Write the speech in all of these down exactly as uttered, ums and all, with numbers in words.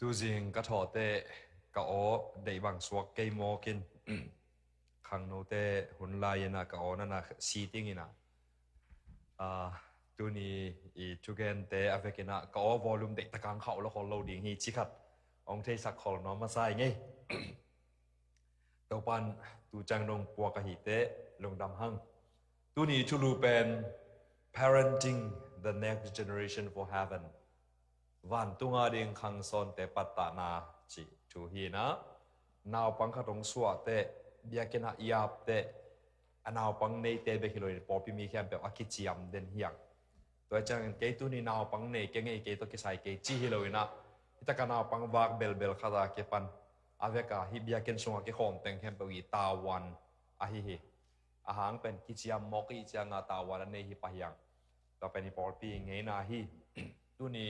Tuzing ka thawh teh ka aw deih bang suak kei mawk in, khangnote hun lai-in ah ka aw nana si ding in ah, ah, tuni i thugente a vekin ah ka aw volume deih takang khauh lo khol lo ding hi ci khat hong theisak khol nuam masa ing ei. Topan tu ciang nong puak ahi teh lungdam hang. Tuni thulu pen Parenting the Next Generation for Heaven, vantunga ding khangsawnte pattahna cih thu hi in ah, naupang khat hong suah teh, biakinn ah i ap teh, a naupang neite bek hi loin pawlpi mi khempeuh a kiciam den hi hang. Tua ciangin kei tuni naupang nei keng ei, kei tawh kisai kei ci hi loin ah, hi tak a naupang vak belbel khat a kipan a vek a, hih biakinn sungah kikhawm teng khempeuh i tavuan ahi hi. A hang pen kiciam mawk i hih ciang a tavuan a nei hi pah hi hang. Tua pen i pawlpi ngeina hi. Tuni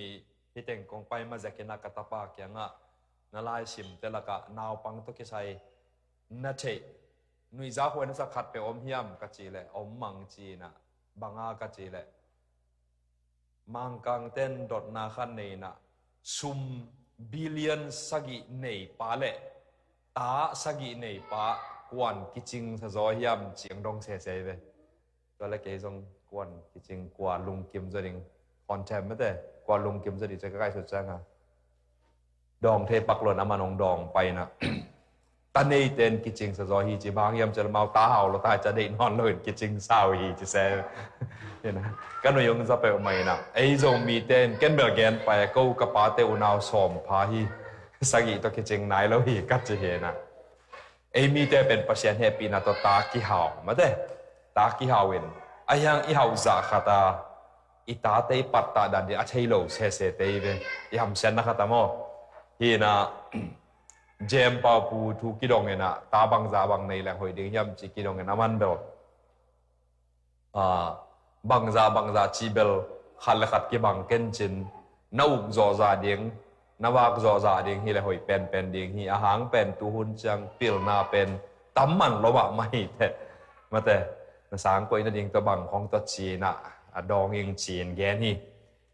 hih teng kong pai ma ziakin ah ka tapa kiangah, na laisimte lakah naupang tawh kisai na theih nuihzak huai na sak khat peuh om hiam ka cih leh, om mang ci in ah. Bang a ka cih leh, Mangkangte'n dotna khat nei in ah, sum billion sagih nei pa leh ta sagih nei pa kua'n kicing sa zaw hiam cih hong dong sese hi ve. Tua leh kei zong kua'n kicing, kua lungkim zaw ding, hong them mate, kua lungkim zaw ding ci ka ngaihsut ciang a, dawng thei pak lo in aman hong dawng pai in ah, ta neite'n kicing sa zaw hi ci. Bang hang hiam cih leh amau ta hau lo, ta hi ci a deih nawn loin kicing sa uh hi ci se. Ka nui hong za peuhmah in ah, ei Zomite'n, ken bel gen pai a, ko ka pate unau sawm pha hi, sagih tawh kicing nai lo hi ka ci hi in ah. Ei mite pen Pasian hehpihna tawh ta kihau mate, ta kihau in, a hiang i hauh zah khat a, i tate i pattah dan ding a thei lo sesete hi ve. I hamsiatna khat a maw. Hi in ah, Jem Paupu thu kidong in ah, ta bangzah bang nei leng hoih ding hiam ci kidong in, aman bel, ah, bangzah bangzah cih bel khat le khat kibang ken cin, na uk zawhzah ding, na vak zawhzah ding hi leh hoih penpen ding hi. A hang pen tuhun ciang pilna pen tam man lo mahmah hi teh. Mate, na sangkuaina ding tawh bang khong tawh ci in ah, a dawng ing ci in gen hi.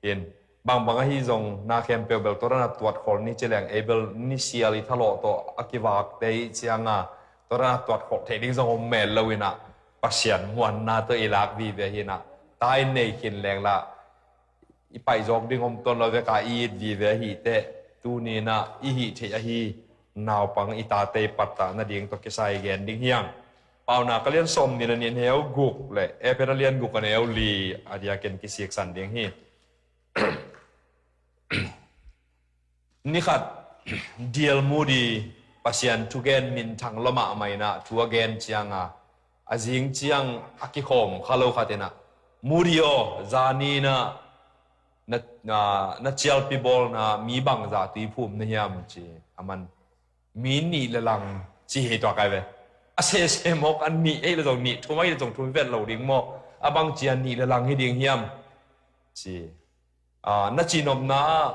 In, bangbang ahi zong na khempeuh bel tua dan a tuat khol ni ci leng, ei bel nisial i thalawh tawh a kivakte i hih ciang a, tua dan a tuat khol theih ding zong om mel lo in ah, Pasian muanna tawh i lak vive hi in ah, ta i nei khin leng lah, i paih zawk ding om tuan lo vek a i it vive hi teh, tuni in ah i hih theih ahi naupang i tate i pattah nading tawh kisai gen ding hi hang. Paunak a lian sawmnih le nih, a neu guk leh Efesa a lian guk, a neu li a diakin kisiksan ding hi. Ni khat, D L Moody, Pasian thugen minthang lua mahmah in ah thu a gen ciang a, a zing ciang a kikhawm kha lo khat in ah, Moody aw, zani in ah na, na, na cialpi bawlna mi bangzah tuiphum na hiam ci. Aman, mi nih le lang ci hi tua kai ve. A sese mawk, a nih ei le zong nih, thum ei le zong thum vet lo ding maw. A bang ci a nih le lang hi ding hiam ci. Ah, na cihnopna ah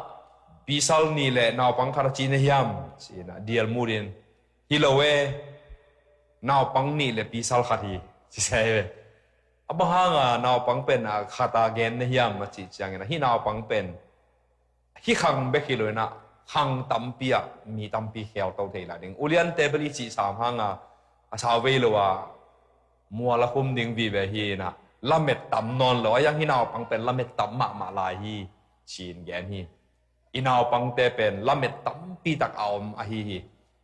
pisal nih le naupang khat a ci na hiam ci in ah, D L Moody in, hi lo e, naupang nih le pisal khat hi ci se hi ve. A bang hang a naupang pen a khat a gen na hiam a cih ciangin ah, hih naupang pen hih khang bek hi lo in ah, khang tampi ah mi tampi khelto thei lai ding. Uliante bel i cih sam hang a, a sau vei lo a, mual a khum ding vive hi in ah, lamet tam nawn lo a, a hiang hih naupang pen lamet tam mahmah lai hi ci in gen hi. I naupangte pen lamet tampi tak a om ahi hi.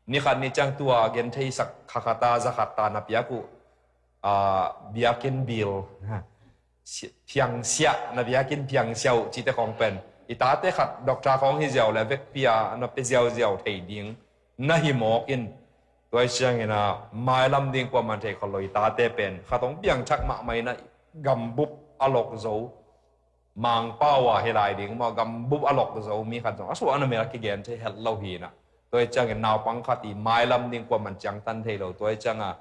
Ni khat ni ciang tua gen theisak kha khat a, za khat ta na piak uh, ah, biakinn bill, si-, piangsiah, na biakinn piangsiah uh cihte khawng pen, i tate khat doctor khawng hi ziau leh vekpi a na pia ziauziau thei ding na hi mawk in, tua hi ciangin ah mailam ding kuaman thei khol lo, i tate pen khat hong piangthak mahmah in ah gambup a lok zo, Mangpau a hi lai ding maw, gambup a lok zo mi khat zong a suah a na mel a kigen thei het lo hi in ah. Tua hi ciangin naupang khat i mailam ding kuaman ciangtan thei lo. Tua hi ciang a,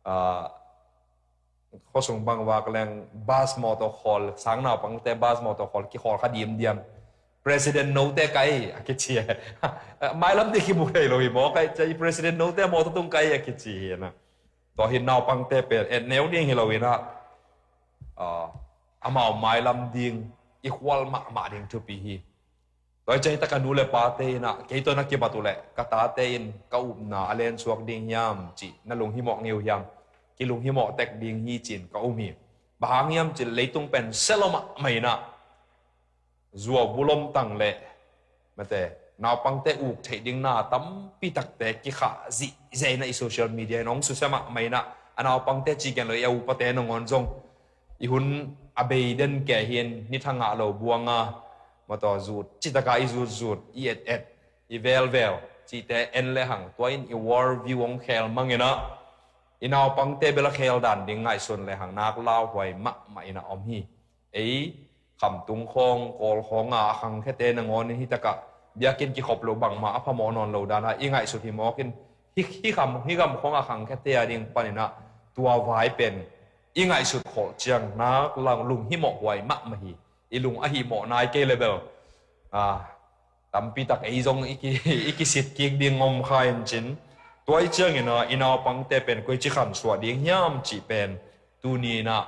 ah, khuasung bang vak leng bus mawtaw khawl, sang naupangte bus mawtaw khawl kikhawl kha dimdiam. President note kai a kici e. Mailam ding kimu thei lo hi maw, kai ci a, i president note mawtaw tung kai a kici hi in ah. Tua hi naupangte pen et neu ding hi lo in ah, ah, amau mailam ding i khual mahmah ding thupi hi. Tua hi ciang hi taka nu le pate in ah kei tawh na kibat uh leh ka tate in ka upna a lensuak ding hiam cih na lunghimawh ngei uh hiam? Kilunghimawh tek ding hi ci-in ka um hi. Bang hang hiam cih leh leitung pen sia lua mahmah in ah zuau bulom tang le mate naupangte uk theih ding na tampi takte kikhah zihziah in ah i social media in hong susia mahmah in ah a naupangte ci gen lo i a upate nangawn zong i hun a bei den kei hi-in ni thangah lo buang a mataw zut citaka i zutzut i etet i velvel cihte en le hang tua in i world view hong khel mang in ah i naupangte bel a khel dan ding ngaihsun le hang nak lauhuai mahmah in ah om hi. Ei khamtung khawng kawl khawng a a khangkhiate nangawn in hi takah biakinn kikhop loh bangmah a phamawh nawn lo dan ah i ngaihsut hi mawk in hi, hi kham, hi kham khawng a khangkhiate a ding pan in ah tua vai pen i ngaihsut khawh ciang nak lang lunghimawh huai mahmah hi. I lung a himawh nai kei le bel a tampi tak ei zong i ki, i kisit kik ding om kha in cin. Tua hi ciangin ah i naupangte pen koici khansuah ding hiam cih pen tuni in ah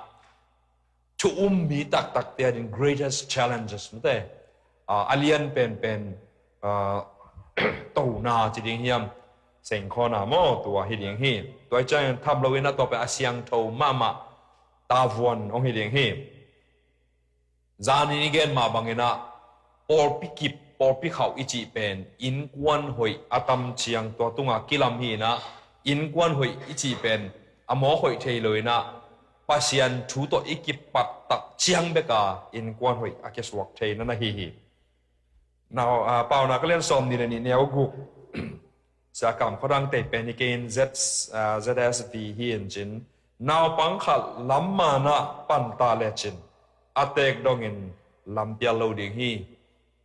thu um mi taktakte a ding greatest challenges mate a lian penpen tona ci ding hiam? Sengkhawna maw tua hi ding hi. Tua hi ciangin tham lo in ah tua pen a siangtho mahmah tavuan hong hi ding hi. Zanin i gen mah bangin ah pawlpi kip pawlpi khauh i cih pen innkuan hoih a tam ciang tua tungah kilam hi in ah innkuan hoih i cih pen a mawk hoih thei lo in ah Pasian thu tawh i kipat tak ciang beka innkuan hoih a kisuak thei na na hi hi. Nau, a, Paunak a lian sawm nih le nih neu guk. Siakam khuadang tei pen hi kei in Z, a, Z S V hi in cin naupang khat lam manah panta le cin a teek dongin lam pial lo ding hi.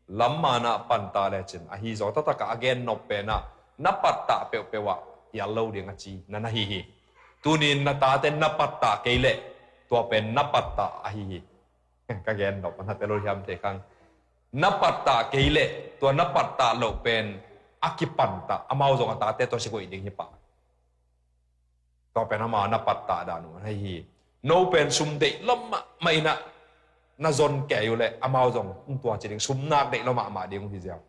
Lam manah panta le cin ahi zaw taktakah a gen nop penah na pattah peuhpeuh ah pial lo ding a ci na na hi hi. Tunin na tate na pattah kei leh tua pen na pattah ahi hi. Ka gen nop a na tel lo hiam thei khang. Na pattah kei leh tua na pattah loh pen a kipantah amau zong a tate tua si koih ding hi pah. Tua pen ama na pattah dan uh ahi hi. No pen sum deih lo mahmah inah na zon kei uh leh amau zong tua ci ding, sum nak deih lo mahmah ding uh hi ziau.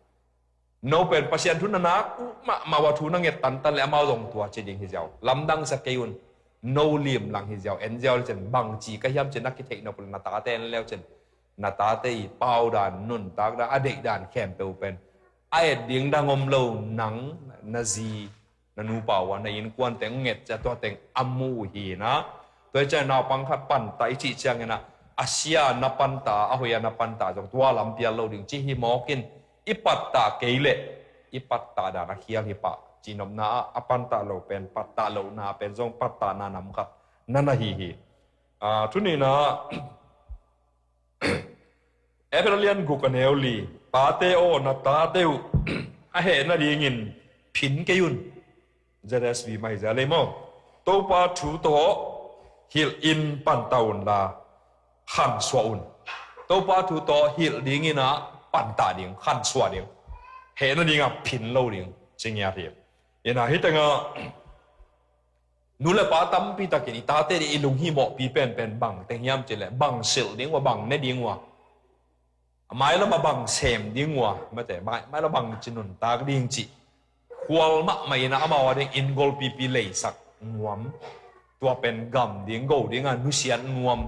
No pen Pasian thu na nak uh mahmah uh a thu na nget tantan leh amau zong tua ci ding hi ziau. Lamdang sa kei un. No lim lang hi ziau. En ziau le cin bangci ka hiam cin na kitheih nop uh leh na tate en leu cin na tate i pau dan, nuntak dan, a deih dan khempeuh pen a et ding dang om lo, nang na zi na nupa uh a na innkuan teng nget cia tua teng a mu uh hi na. Tua hi ciang naupang khat pantah i cih ciangin ah a sia na pantah, a hoih a na pantah zong tua lam pial lo ding ci hi mawk in i pattah kei leh i pattah dan a khial hi pah. Cihnopna ah a pantah lo pen pattah lohna pen zong pattahna nam khat na na hi hi. A, thuninah Efesa lian guk a neu li, pate aw na tate uh a heh nadingin phin kei un. Z S V mah hi zia lei maw? Topa thu tawh hilh in pantah unla khansuah un. Topa thu tawh hilh dinginah pantah ding, khansuah ding. Heh nadingah phin lo ding ci ngiat hi. Inah hi tengah nu le pa tampi takin i tate ding i lunghimawhpi penpen bang teng hiam cileh bang silh ding uh a, bang ne ding uh a, a mailam a bang sem ding uh a, mate, mai, mailam bang ci nuntak ding cih khual mahmah inah amau a ding in golpipi leisak nuam. Tua pen gam ding go ding a nusiat nuam.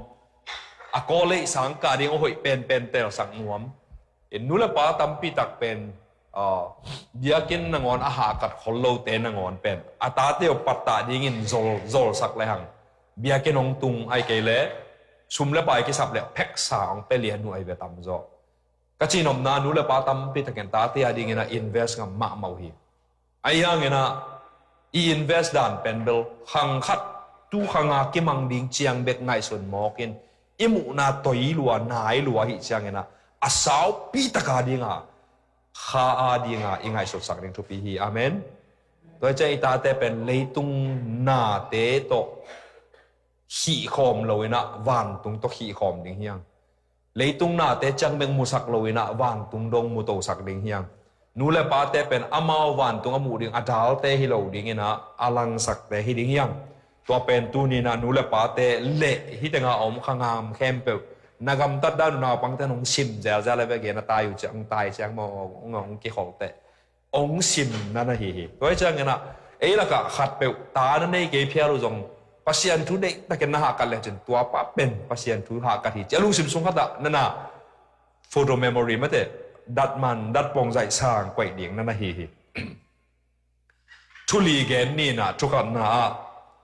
A kaw leih sangkah ding a hoih penpen telsak nuam. In nu le pa tampi tak pen, ah, biakinn nangawn a hahkat khol lote nangawn pen a tate uh pattah dingin zol, zolsak le hang biakinn hong tung ai kei le sum le pai kisap le pheksa hong pia lian uh ai ve tamzaw. Ka cihnopna nu le pa tampi takin tate a dingin a invest ngam mahmah uh hi. Ahi hanginah i invest dan pen bel khang khat tu khanga kimang ding ciang bek ngaihsun mawkin i muhna toi lua, nai lua hi cianginah a saupi taka dinga kha a dinga i ngaihsutsak ding thupi hi. Amen. Tua hi ciang i tate pen leitung nate tawh khihkhawm loinah vantung tawh khihkhawm ding hiang. Leitung nate ciang bek musak loinah vantung dong mutosak ding hiang. Nu le pate pen amau vantung a muh ding a dalte hi lo dinginah a langsakte hi ding hiang. Tua pen tuninah nu le pate leh hi tenga a om khangam khempeuh Na gamtat dan uh naupangte hong sim zelzel a vek e, na tai uh ciang, hong tai ciang maw, hong, hong kiholh teh hong sim na na hi hi. Tua hi ciangin ah ei lakah khatpeuh ta na nei kei phial uh zong Pasian thu deihtakin na hahkat lecin tua pa pen Pasian thu hahkat hi ci a lungsim sung khatah na na photo memory mate, datman datpong zaihsang koih ding na na hi hi. Thu li gen ni in ah, thu khatna ah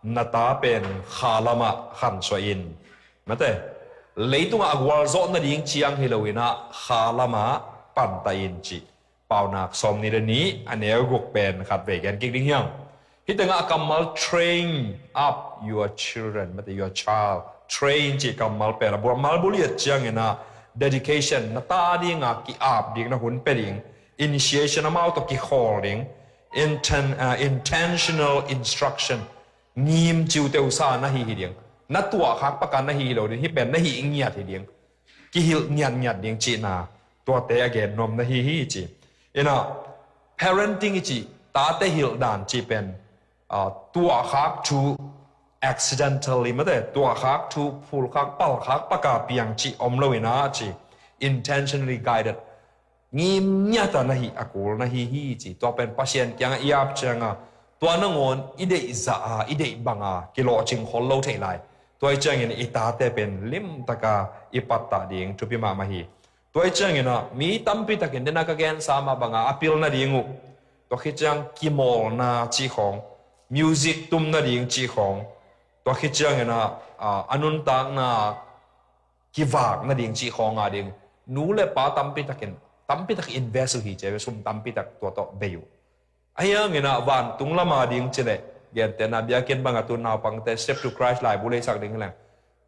na ta pen kha lamah khansuah in, mate, leitungah a gualzawh nading ciang hi loin ah kha lamah pantah in cih Paunak sawmnih le nih a neu guk pen khatvei gen kik ding hiam? Hih tengah a kammal train up your children, mate, your child, train cih kammal pen a bual mal buliat ciangin ah dedication, na ta dinga ki-ap ding, na hun pia ding, initiation, amau tawh kikhawl ding, inten, uh, intentional instruction, ngim ciuteusa na hi hi ding. Na tuahkhak paka na hi hi lo ding, hih pen na hi ngiat hi ding, kihilh ngiatngiat ding cihna, tuate a gen nuam na hi hi ci. Inah parenting i cih, tate hilh dan cih pen, ah, tuahkhak thu, accidentally mate, tuahkhak thu, phulkhak, palkhak paka piang cih om lo inah ci, intentionally guided, ngim ngiata na hi, a kul na hi hi ci. Tua pen Pasian kiangah i ap cianga tua nangawn i deih zah a, i deih banga kilawhcing khol lo thei lai. Tua hi ciangin i tate pen limtaka i pattah ding thupi mahmah hi. Tua hi ciangin ah mi tampi takin dena ka gensa mah banga a pil nading uh, tua khit ciang kimawlna cih khawng, music tum nading cih khawng, tua khit ciangin ah, ah, a nuntakna kivak nading cih khawng a ding nu le pa tampi takin, tampi tak invest uh hi ci ve, sum tampi tak tua tawh bei uh. Ahi hangin ah vantung lama ding cileh, gentehna biakinn banga tu naupangte Step to Christ laibu leisak ding hileng,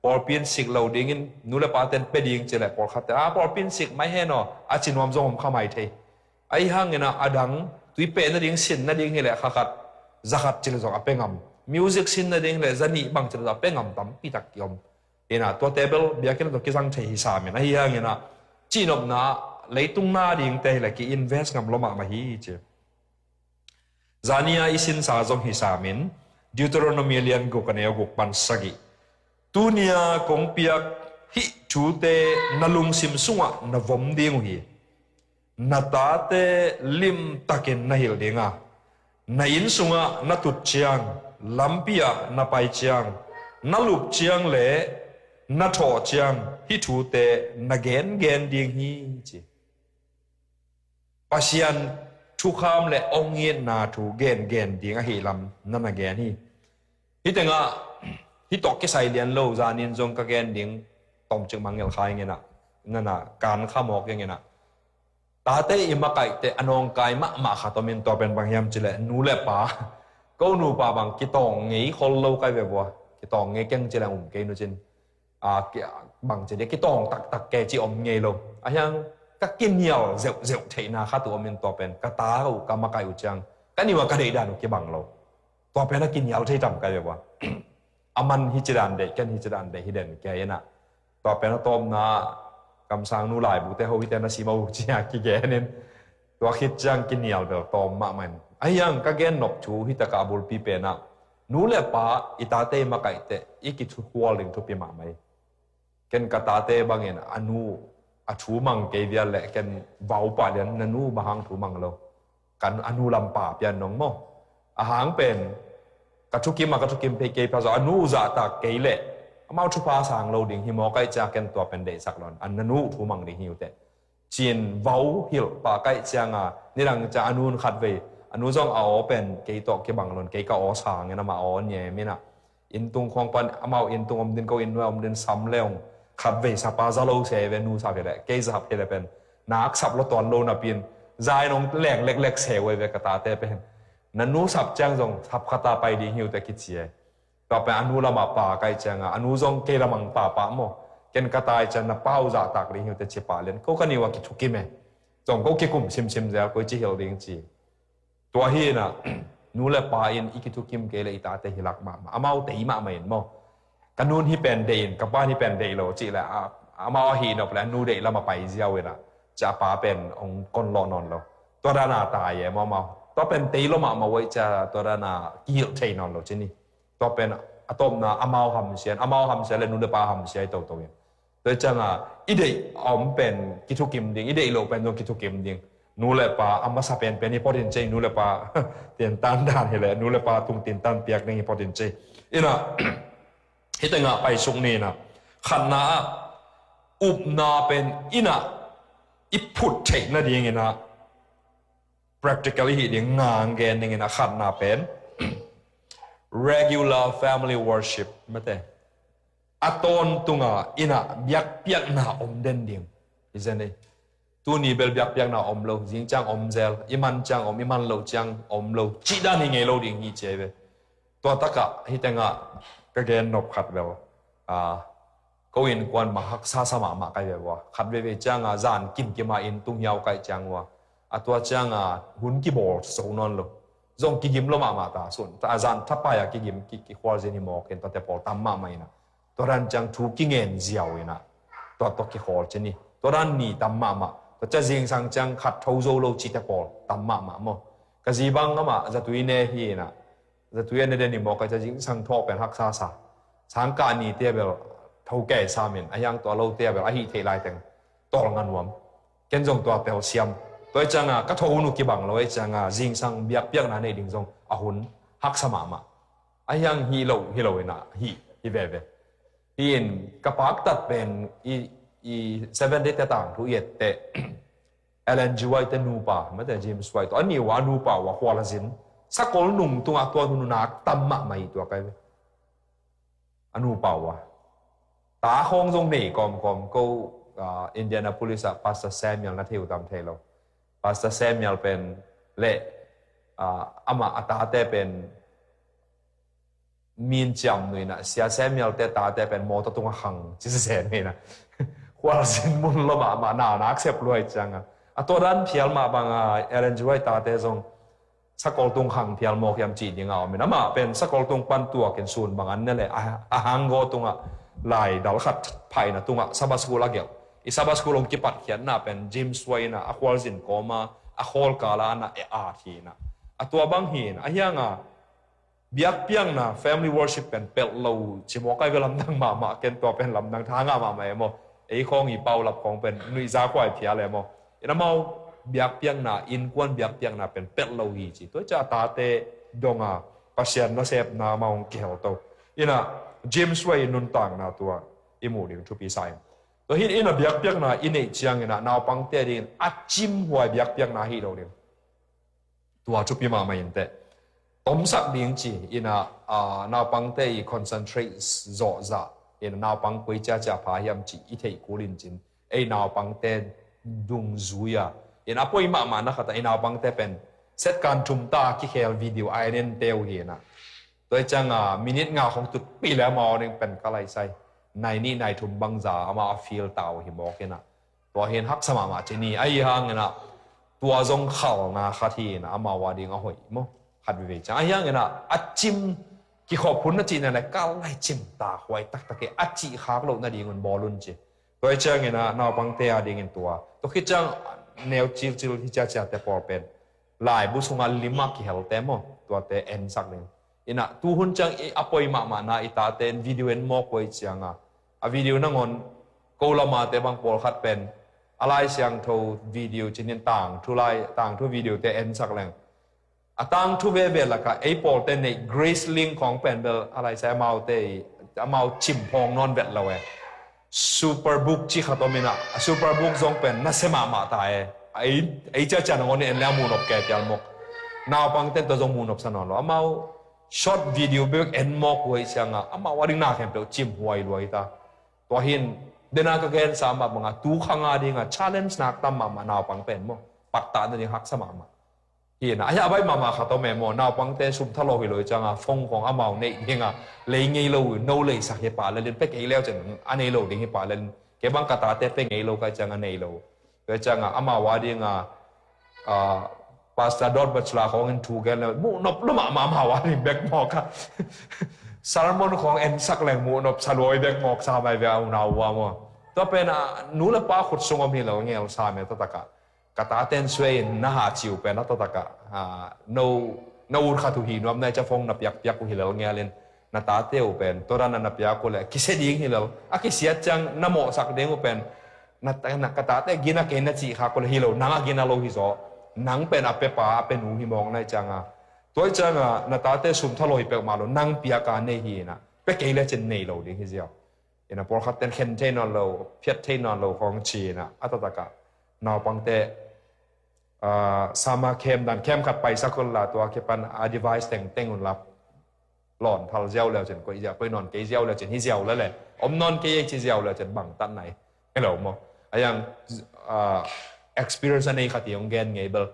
pawlpi in sik lo dingin nu le paten pe ding cileh, pawlkhatte a pawlpi in sik mai hen aw a ci nuam zong om kha mai thei. Ahi hangin ah a dang tui peh nading, sin nading hileh kha khat, za khat cileh zong a pe ngam. Music sin nading hileh za nih bang cileh zong a pe ngam tampi tak kiom. Inah tuate bel biakinn tawh kizang thei hi samin, ahi hangin ah cihnopna leitung na dingte hileh ki-invest ngam lua mahmah hi ci. Zani-a i sinsa zong hi samin, Deuteronomy lian guk a neu guk pan sagih, tunia kong piak hih thute na lungsim sungah na vom ding uh hi. Na tate limtakin na hilh dinga, na inn sungah na tut ciang, lampi ah na pai ciang, na lup ciang le na thawh ciang hih thute na gengen ding hi ci. Pasian thukham le hong itna thu gengen ding ahi lam na na gen hi. Hih tengah hih tawh kisai lian lo zanin zong ka gen ding tomcik mangngilh kha ing inah, nana kan kha mawk ing inah, tate i makaihte a nawngkai mahmah khat om in, tua pen bang hiam cileh nu le pa, ko nupa bang kitawng ngei khol lo kai ve vua. Kitawng ngei keng cileh um kei nu cin, a, bang ci dia kitawng taktak kei ci om ngei lo. Ahiang ka kinial zeuhzeuh theihna khat uh om in, tua pen ka ta uh, ka makaih uh ciang ka niuh a ka deihdan uh kibang lo. Tua pen a kinial thei tam kai ve vua. A man hi cidan deih, ken hi cidan deih hi den kei inah, tua pen a tawpna kamsang nu laibute ho hite na sim uh cia kigenin, tua khit ciang kinial bel tawm mahmah in. Ahiang ka gen nop thu hih takah a bulpi penah nu le pa i tate i makaihte i kithukual ding thupi mahmah hi. Ken ka tate bangin a nu a thu mang kei vial leh ken vau pah lian, na nu bang hang thu mang lo, kan a nu lampa pian nong maw. A hang pen ka thukim a ka thukim phei kei pha zaw, a nu zahtak kei leh amau thupha sang lo ding hi maw, kaih cia ken tua pen deihsak lon, an na nu thu mang ding hi uh teh. Cin vau hilh pah kaih cianga nidang cia a nun khatvei, a nu zong a aw pen kei tawh kibang lon, kei ka aw sangin amah aw nyeminah, inntung khawng pan amau inntung om din, ko inn nuai om din, sam leong khatvei sapa za lo se ve, nu sap hileh, kei sap hileh pen nak sap lo tuan lo napi in, za in hong leng leklek se ve ve ka tate pen. Na nu sap ciang zong sap khata pai ding hi uh teh kici e. Tua pen a nu lamah pa kaih cianga a nu zong kei lamang papa maw. Ken ka tai ciang na pau zahtak ding hi uh teh ci pah lian, ko ka niuh a kithukim e. Zong ko kikum simsim zel, koi ci hilh ding ci. Tua hi inah nu le pa in i kithukim kei le i tate hilak mahmah, amau tei mahmah in maw. Ka nun hi pen deih in, ka pa hi pen deih lo cih le a, amau a hi nop le a nu deih lam a pai ziau inah, cia pa pen hong kon lawh nawn lo. Tua dana tai e maw amau. Tua pen tei lo mahmah uh aih cia tua dana kihilh thei nawn lo ci ni. Tua pen a tawpna amau hamsian, amau hamsian le nu le pa hamsia hi toto in. Tua hi cianga i deih a om pen kithukim ding, i deih loh pen zong kithukim ding. Nu le pa a masa penpen hi pawtin cei, nu le pa tintan dan hileh nu le pa tung tintan piak ding hi pawtin cei. Inah hih tengah paisuk ni inah khatna ah upna pen inah i phut theih nading inah practical i hih ding ngang gen ding inah khatna pen regular family worship mate. A tawntunga inah biakpiakna om den ding. I zen ei. Tuni bel biakpiakna om lo, zing ciang om zel, i man ciang om, i man loh ciang om lo, cih dan hi ngei lo ding hi ci ei ve. Tua takah hih tengah ka gen nop khat bel, a, ko innkuan mah haksa sa mahmah kai ve vua. Khat veve cianga zan kimkima inn tung hiau kai ciang vua. A tua cianga hun kibawl so nawn lo. Zong kigim lo mahmah ta sun. A zan thapai a kigim ki, kikhualzin hi mawk in tuate pawl tam mahmah inah. Tua dan ciang thu kingen ziau inah tua tawh kikhawl cin hi. Tua dan ni tam mahmah. Tua cia zingsang ciang khat tho zo lo cite pawl tam mahmah maw. Ka zi bang amah zatui ne hi inah. Zatui a ne den hi mawk a cia zingsang thawh pen haksa sa. Sangkah ni tia bel tho kei samin a hiang tua lo tia bel a hih theih laiteng tawlnga nuam. Ken zong tua tel siam. Tua hi cianga ka tho nu kibang lo hi cianga zingsang biakpiakna nei ding zong a hun haksa mahmah. A hiang hi lo hi lo inah hi hi veve. Hi in ka paktat pen i, i seven day te tangthu i etteh Ellen G White te nupa mate James White to a ni ua nupa ua khual a zin sakol nung tungah tua nunak tam mahmah hi tua kai ve. A nupa ua ta khawng zong nei kawmkawm ko. Indianapolis ah Pastor Samuel na thei uh tam thei lo. Pastor Samuel pen le amah a tate pen min ciam nuina Sia Samuel te tate pen mawtaw tunga khang ci sese nuina khualzin mun lo mahmah na nak sep luai cianga a tua dan phial mah banga Ellen G White tate zong sakol tung khang phial mawk hiam cih dinga om in amah pen sakol tung pan tuakin sun bang an ne le a hanggaw tungah lai dal khat phaina tungah Sabbath school a gelh i Sabbath school hong kipatkhiatna pen James White ina a khualzin kawma a khawlkala ana e at hi ina a tua bang hi ina a hianga biakpiakna family worship pen pelh lo ci mawk ai ve lamdang mahmah ken tua pen lamdang tha ngah mahmah e maw ei khawng i paulap khawng pen nuihza khuai phial e maw. Ina mau biakpiakna innkuan biakpiakna pen pelh lo hi ci tua ca tate donga Pasian nasepna maw hong kihel to. Ina James White i nuntakna tua i muh ding thupi sa in tua hin ina biakpiakna i neih ciang ina naupangte dingin a cimhuai biakpiakna hi lo ding. Tua thupi mahmah inteh tomsak ding ci ina naupangte i concentrate zawhzah ina naupang koi ciacia pha hiam ci i theih kul in cin ei naupangte dungzui a ina a poi mahmah na khata i naupangte pen setkan thumta kikhel video a en ente uh hi ina tua i cianga minit nga khong tutpi le amau ning pen ka laisai nai nih nai thum bangza amau a feel ta uh hi mawk ina tua hin haksa mahmah ci ni ahi hangina tua zong khalna khat hi ina amau a ding a hoih maw khat veve ciang ahi hangina a cim kikhop hun na cihna le kal lai cim ta huai taktak e a cih khak loh nadingun bawl un ci. Tua hi ciangina naupangte a dingin tua tua khit ciang neu cilcil hi ciaciate pawl pen laibu sunga lima kihelte maw tuate ensak ding. Ina tuhun ciang i a poi mahmahna i tate in video en mawk uh ahi cianga a video nangawn ko lamate bang pawlkhat pen a Lai Siangtho video cinin tangthu lai tangthu video te ensak leng a tangthu veve laka ei pawlte neih Grace Ling khawng pen bel a laisai amaute i amau cim phawng nawn vet lo e. Superbook ci khat om ina a Superbook zong pen nasia mahmah ta e. Ei ciacia nangawn in en le a muhnop kei pial mawk naupangten tua zong muhnop sa nawn lo amau short video bek en mawk uh ahi cianga amau a ding na khempeuh cim huai luai ta. Tua hin dena ka gensa mah banga tu khanga dinga challenge nak tam mahmah naupang pen maw pattah na ding haksa mahmah. Hi na a hiah a baih mahmah khat om e maw naupangte sum tha lo hi lo hi cianga phone khawng amau neih dinga lei ngei lo no leisak hi pah lelin pe kei leu cin a nei lo ding hi pah lelin kei bang ka tate pe ngei lo kai cianga nei lo. Tua cianga amau a dinga Pastor Dot Bachelor khawngin thu gen le muhnop lo mahmah amau a ding bek mawk a sermon khawng ensak leng muhnop sa luai bek mawk sa mai ve a unau uh a maw. Tua pen nu le pa khut sung om hi lo ngel sa me taktakah ka taten suai in na ha ciu pen a taktakah no na ut khat uh hi nuam nai ca phone na piakpiak uh hi lel ngelin na tate uh pen tua dan a na piak uh leh kisia ding hi lo. A kisiat ciang na mawhsak ding uh pen na, na, ka tate gina kei na cih khak uh leh hi lo, nang a gina lo hi zaw. Nang pen a pepa a penu hi mawk na hih cianga, tua hih cianga na tate sum thaloi peuhmah lo, nang piaka nei hi ina, pia kei lecin nei lo ding hi ziau. Ina pawlkhat ten khen thei nawn lo, phiat thei nawn lo khawng ci ina, a taktakah naupangte, ah, summer camp dan, camp khat paisak un la, tua kipan a device tengteng un la, lawn phal ziau leucin, koih ziau, koih nawn kei ziau leucin, hi ziau lele, om nawn kei ei ci ziau leucin bang tan nai. Hello maw? A yang, ah, experience a nei khat i hong gen ngei bel.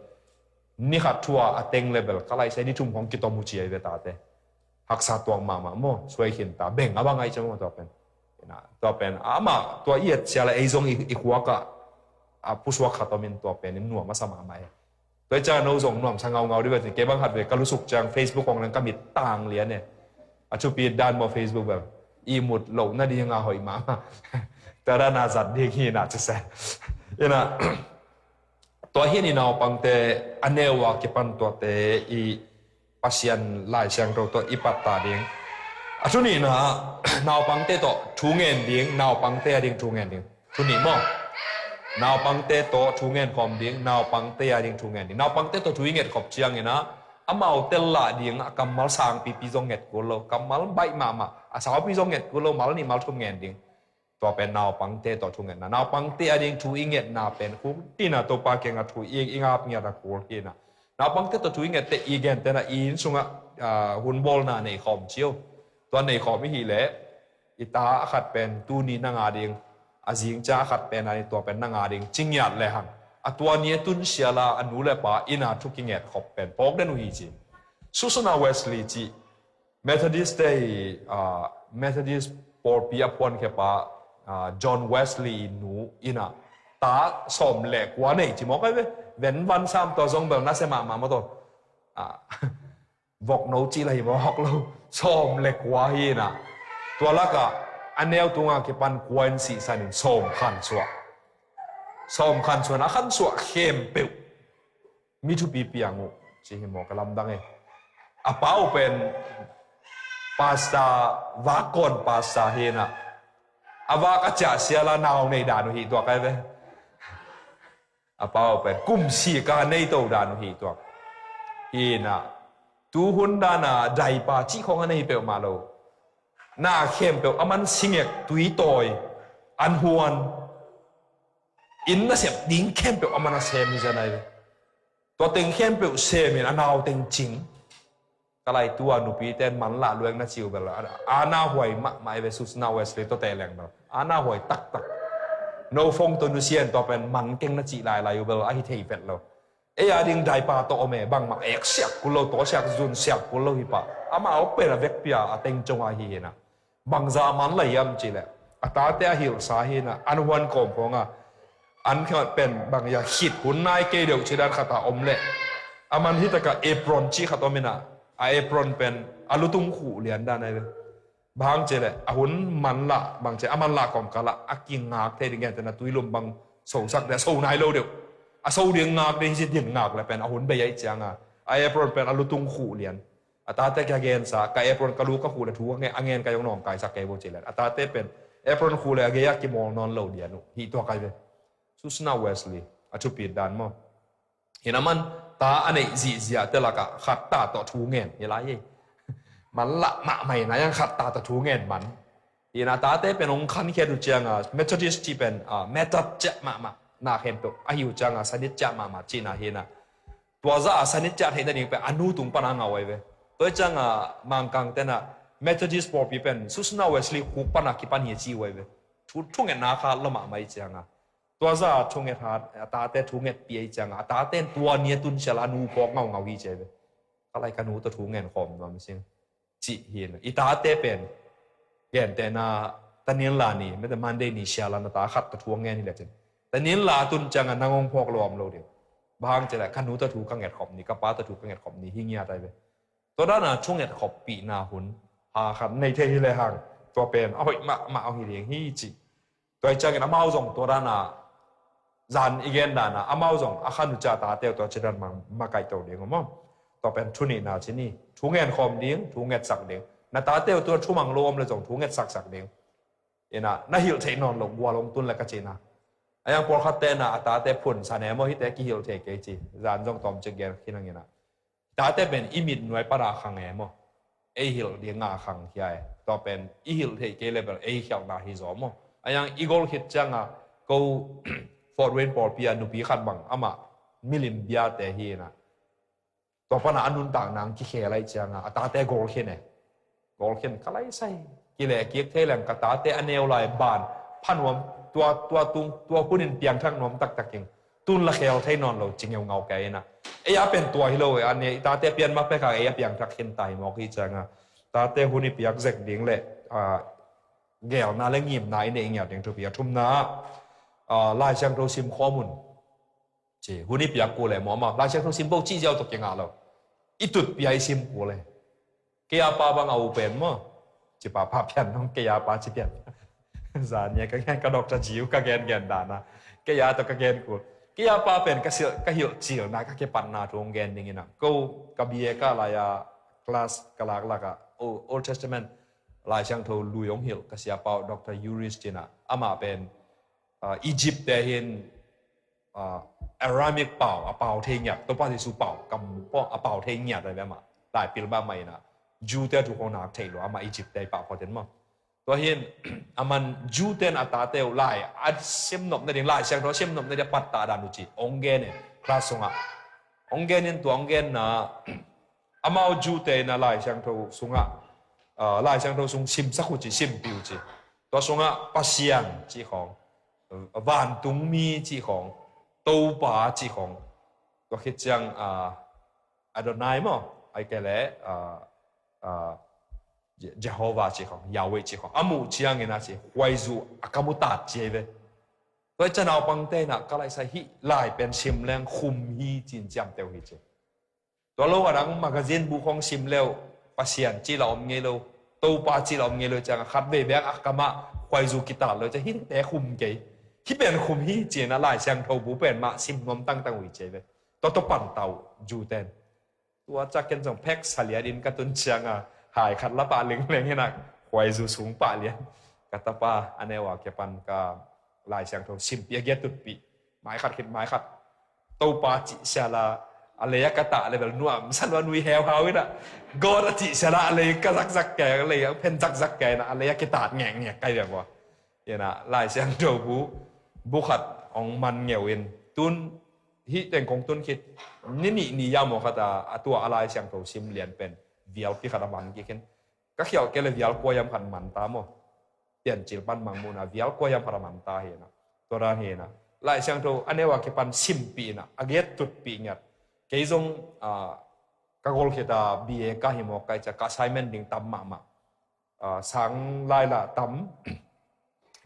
Ni khat thu a a teng le bel ka lai sai ni thum hong kitom uh ci ai ve tate. Haksa tuak mahmah maw, suai khin ta, beng a bang ai cia maw tua pen. Ina, tua pen, amah tua i et sia la ei zong i, i khuak ah, a pusuak khat om in tua pen in nuam a sa mahmah e. Tua i cia no zong nuam sa ngaungau di ve, kei bang khat ve ka lusuk ciang Facebook hong leng ka mit tang lian e. A thupi dan maw Facebook bel. I mut loh na ding a hoih mahmah. Tua dan a zat ding hi na ci se. Ina, tua hi ni naupangte a neu a kipan tuate i Pasian Lai Siangtho tawh i patta ding. A thu nihna, naupangte tawh thu ngen ding, naupangte a ding thu ngen ding. Thu nih maw? Naupangte tawh thu ngen khawm ding, naupangte a ding thu ngen ding. Naupangte tawh thu i nget khop ciangin ah, amau tel lah ding a kammal sangpipi zong nget kul lo, kammal baih mahmah, a saupi zong nget kul lo, mal nih mal thum ngen ding. Tua pen naupangte tawh thu ngetna. Naupangte a ding thu i ngetna pen khuk tina Topa kiangah thu i, i ngap ngiat a kul hi na. Naupangte tawh thu i ngette i gentena i inn sungah, ah, hun bawlna nei khawm cio. Tua nei khawm i hih leh i ta a khat pen tuni nang a ding, a zing cia a khat pen a ni tua pen nang a ding ci ngiat le hang. A tua ni a tun siala a nu le pa ina thu kinget khop pen phawk den uh hi ci. Susanna Wesley ci Methodist te i, ah, Methodist pawlpi a phuankhepa, ah, John Wesley i nu ina ta sawm le kua nei ci mawk ai ve. Ven van sam tua zong bel na se mahmah maw taw. Ah, vok no ci la hi mawk lo. Sawm le kua hi ina. Tua laka a neu tunga kipan kua in sihsan in sawm khansuah. Sawm khansuah na khansuah khempeuh mi thupi piang uh ci hi maw ka lamdang e. A pa uh pen pasta, vak kawn pasta hi na. A vak a ciah siala nau nei dan uh hi tuak ai ve. A pa uh pen kum sika nei to dan uh hi tuak. Hi na. Tu hun dana daipa cih khawng a nei peuhmah lo. Na khempeuh a man singek tui tawi an huan. Inn nasep ding khempeuh a man a sem hi zen ai ve. Tua teng khempeuh semin a nau teng cing. Ka lai tua nupi ten man lah lueng na ciu bel a na huai mahmah ai ve Susanna Wesley tua teh leng bel a na huai taktak. No fong tua nusian tua pen man keng na cih lailai uh bel a hi thei vet lo. Ei a ding daipa tawh om e bangmah ek siak kul lo, taw siak zun siak kul lo hi pah. Amah a ok pen a vekpia a teng conga hi hi na. Bangza man la hiam cih leh a tate a hilhsa hi na, an huan kawm khawnga an khat pen bang ya khit hun nai kei deuh cih dan khat a om leh a man hi taka apron cih khat om hi na. A apron pen a lutung khuh lian dan ai ve. Bang cih leh a hun man lah bang cih a man lah kawm kal ah a kingak thei ding gen tena tuilum bang sosak deuh a so nai lo deuh. A so ding ngak ding hi ci din ngak leh pen a hun bei ai cianga a apron pen a lutung khuh lian. A tate kia gensa ka apron ka lu ka khuh le thu a ngen ka yong nawngkaisak kei bo ci len a tate pen apron khuh le a gei a kimawl nawn lo dian uh hi tua kai ve. Susanna Wesley a thupit dan maw? Hina man ta a neih zihziah te lakah khat ta tawh thu ngen hi lai hi. Man lah mahmah hina yang khat ta tawh thu ngen man. Hina tate pen hong khankhiat uh cianga Methodist cih pen, ah, method ciah mahmah na khempeuh ahi uh cianga sanit ciah mahmah cihna hina. Tua zah a sanit ciah theih nading pen a nu tung pana ngau ai ve. Tua cianga Mangkang tena Methodist pawlpi pen Susanna Wesley khuk pana kipan hi a ci uh ai ve. Thu, thungetna kha lama mai cianga. Tua zah a thunget hat a tate thunget pi ai cianga a tate tua nia tun sial a nu phawk ngaungau hi ci ai ve. Ka lai ka nu tawh thu ngen khawm nuam sing. Cih hi na i tate pen gentehna tanin la ni mete Monday ni siala na ta khat tawh thu a ngen hi le cin tanin la tun cianga nang hong phawk lo om lo ding. Bang ci le ka nu tawh thu ka nget khop ni ka pa tawh thu ka nget khop ni hi ngiat ai ve. Tua dana thunget khoppihna hun ha khat nei thei hi le hang tua pen a hoih mahmah hong hi ding hi cih. Tua hi ciangin amau zong tua dana zan i gen dana amau zong a khan uh cia tate uh tua cidan makaih to ding uh maw? Tua pen thu nihna ci ni. Thu ngen khawm ding, thu ngetsak ding. Na tate uh tua thumang lo om le zong thu ngetsaksak ding. Ina, na hilh theih nawn lo gual hong tun le ka cihna. A yang pawlkhatte na a tate phun san e maw, hihte kihilh thei kei ci. Zan zong tawmcik gen khin hang ina. Tate pen i mit nuai pana khang e maw. Ei hilh dinga khang hi a e. Tua pen i hilh theih kei le bel ei khialhna hi zaw maw. A yang i gol khit cianga ko Fort Wayne pawlpi a nupi khat bang amah milim biate hi ina. Tua pana a nuntak nang kikhel aih cianga a tate gol khin e. Gol khin ka lai sai. Kile kik thei leng ka tate a neu lai ban pha nuam tua, tua tung, tua hunin piangthak nuam taktakin tun la khel thei nawn lo ci ngeungau kei ina. Ei a pen tua hi lo e, a ne i tate pian ma pek a ei a piangthak khin ta hi mawk hi cianga. Tate hun i piak zek ding le, a, gelna le ngimna i neih ngiat ding thupi a thumna, a, Lai Siangtho sim khawm un. Ci, hun i piak kul e maw, amau Lai Siangtho sim bo cih ziau tawh kingah lo. I tutpia i sim kul e. Kei a pa bang a u pen maw. Ci pa pa pian nong kei a pa ci pian. Zan nia ka gen ka Doctor Jiu ka gen gen dana. Kei a tawh ka gen kul. Kei a pa pen ka sil, ka hilh cilna ka kipatna thu hong gen ding ina. Ko ka B A ka lai a class ka laklak a Old, Old Testament Lai Siangtho lui hong hilh ka siapa uh Doctor Uris cina. Amah pen, ah, Egypt te hin, ah, Aramaic pau, a pau thei ngiat, Topa Jesu pau, kam pau, a pau thei ngiat a ve mah. Laipil mah mah ina, Jew te thu khong nak thei lo, amah Egypt te pau pau ten mah. Tua hin, aman Jew ten a tate uh lai, a sim nop na ding, Lai Siangtho sim nop na ding, a pattah dan uh ci, ong gen e, class sungah. Ong gen in tua, ong gen na, amau Jew te ina Lai Siangtho sungah, ah, Lai Siangtho sung simsak uh ci, simpih uh ci. Tua sungah Pasian cih khong, vantungmi cih khong, Topa cih khong. Tua khit ciang, ah, Adonai maw, ai kei le, ah, ah, Je-, Jehovah cih khong, Yahweh cih khong. A muh ciangin a ci, huaizu a ka mu tat ci ei ve. Tua i ca naupangte ina ka lai sai hih lai pen sim leng khum hi cin ciamteuh hi ci. Tua lo a dang magazine bu khong sim leu Pasian cih la om ngei lo, Topa cih la om ngei lo cianga khat vei bek a kamah huaizu kitat lo ciang hihte khum kei. Hih pen khum hi cina Lai Siangtho bu pen mah sim nuam tangtang uh hi ci ei ve. Tua tua pan tau Jew ten. Tua ca ken zong phek salian in ka tun cianga hai khat la pah lingleng ina huaizu sung pah lian. Ka tapa a neu a kipan ka Lai Siangtho simpih a giat tutpih. Mai khat khit mai khat. Topa cih siala a lei a ka tah le bel nuam sa lua nui heuhau ina. God a cih siala a lei ka zakzak kei, a lei a phen zakzak kei ina, a lei a kitat ngekngek kai bia bua. Ina Lai Siangtho bu, bu khat ong man ngeu in. Tun hih teng kong tun khit. Ni nih ni yam aw khat a, a tua a Lai Siangtho sim lian pen. Vialpi khat a man kik in. Ka khialh kei le vial kua yam khat man ta maw. Piancil pan mangmuhna vial kua yam khat a man ta hi ina. Tua dan hi ina. Lai Siangtho a neu a kipan simpih ina. A giat tutpih ngiat. Kei zong, ah, ka gol khit a B A ka hi mawk kai cia ka assignment ding tam mahmah. Ah, sang lai lah tam.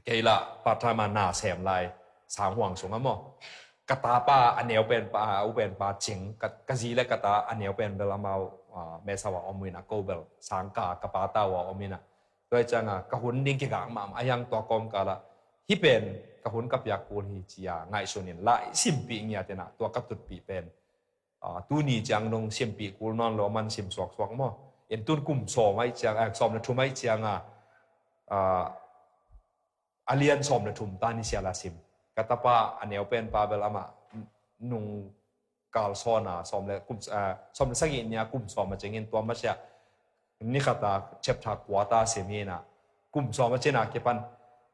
Kei lah part time a na sem lai sang huang sungah maw. Ka tapa a neu pen pa, a u pen pa cing, ka, ka zi le ka ta a neu pen bel amau, ah, mesa a om uh ina ko bel sang ka, ka pa ta uh a om ina. Tua hi cianga ka hun ding kigak mahmah a hiang tua kawmkal ah hih pen ka hun ka piak kul hi cia ngaihsun in lai simpih ngiat ina tua ka tutpih pen. Ah, tuni ciang dong simpih kul nawn lo a man sim suaksuak maw. In tun kum sawm aih ciang, eh, sawm le thum aih cianga, ah, a lian sawm le thum ta ni sia la sim. Ka tapa a neu pen pa bel amah nung kal sawn a sawm le kum, ah, sawm le sagih nia kum sawm a cingin tua masiah ni khat a chapter kua ta sim hi ina. Kum sawm a cina kipan.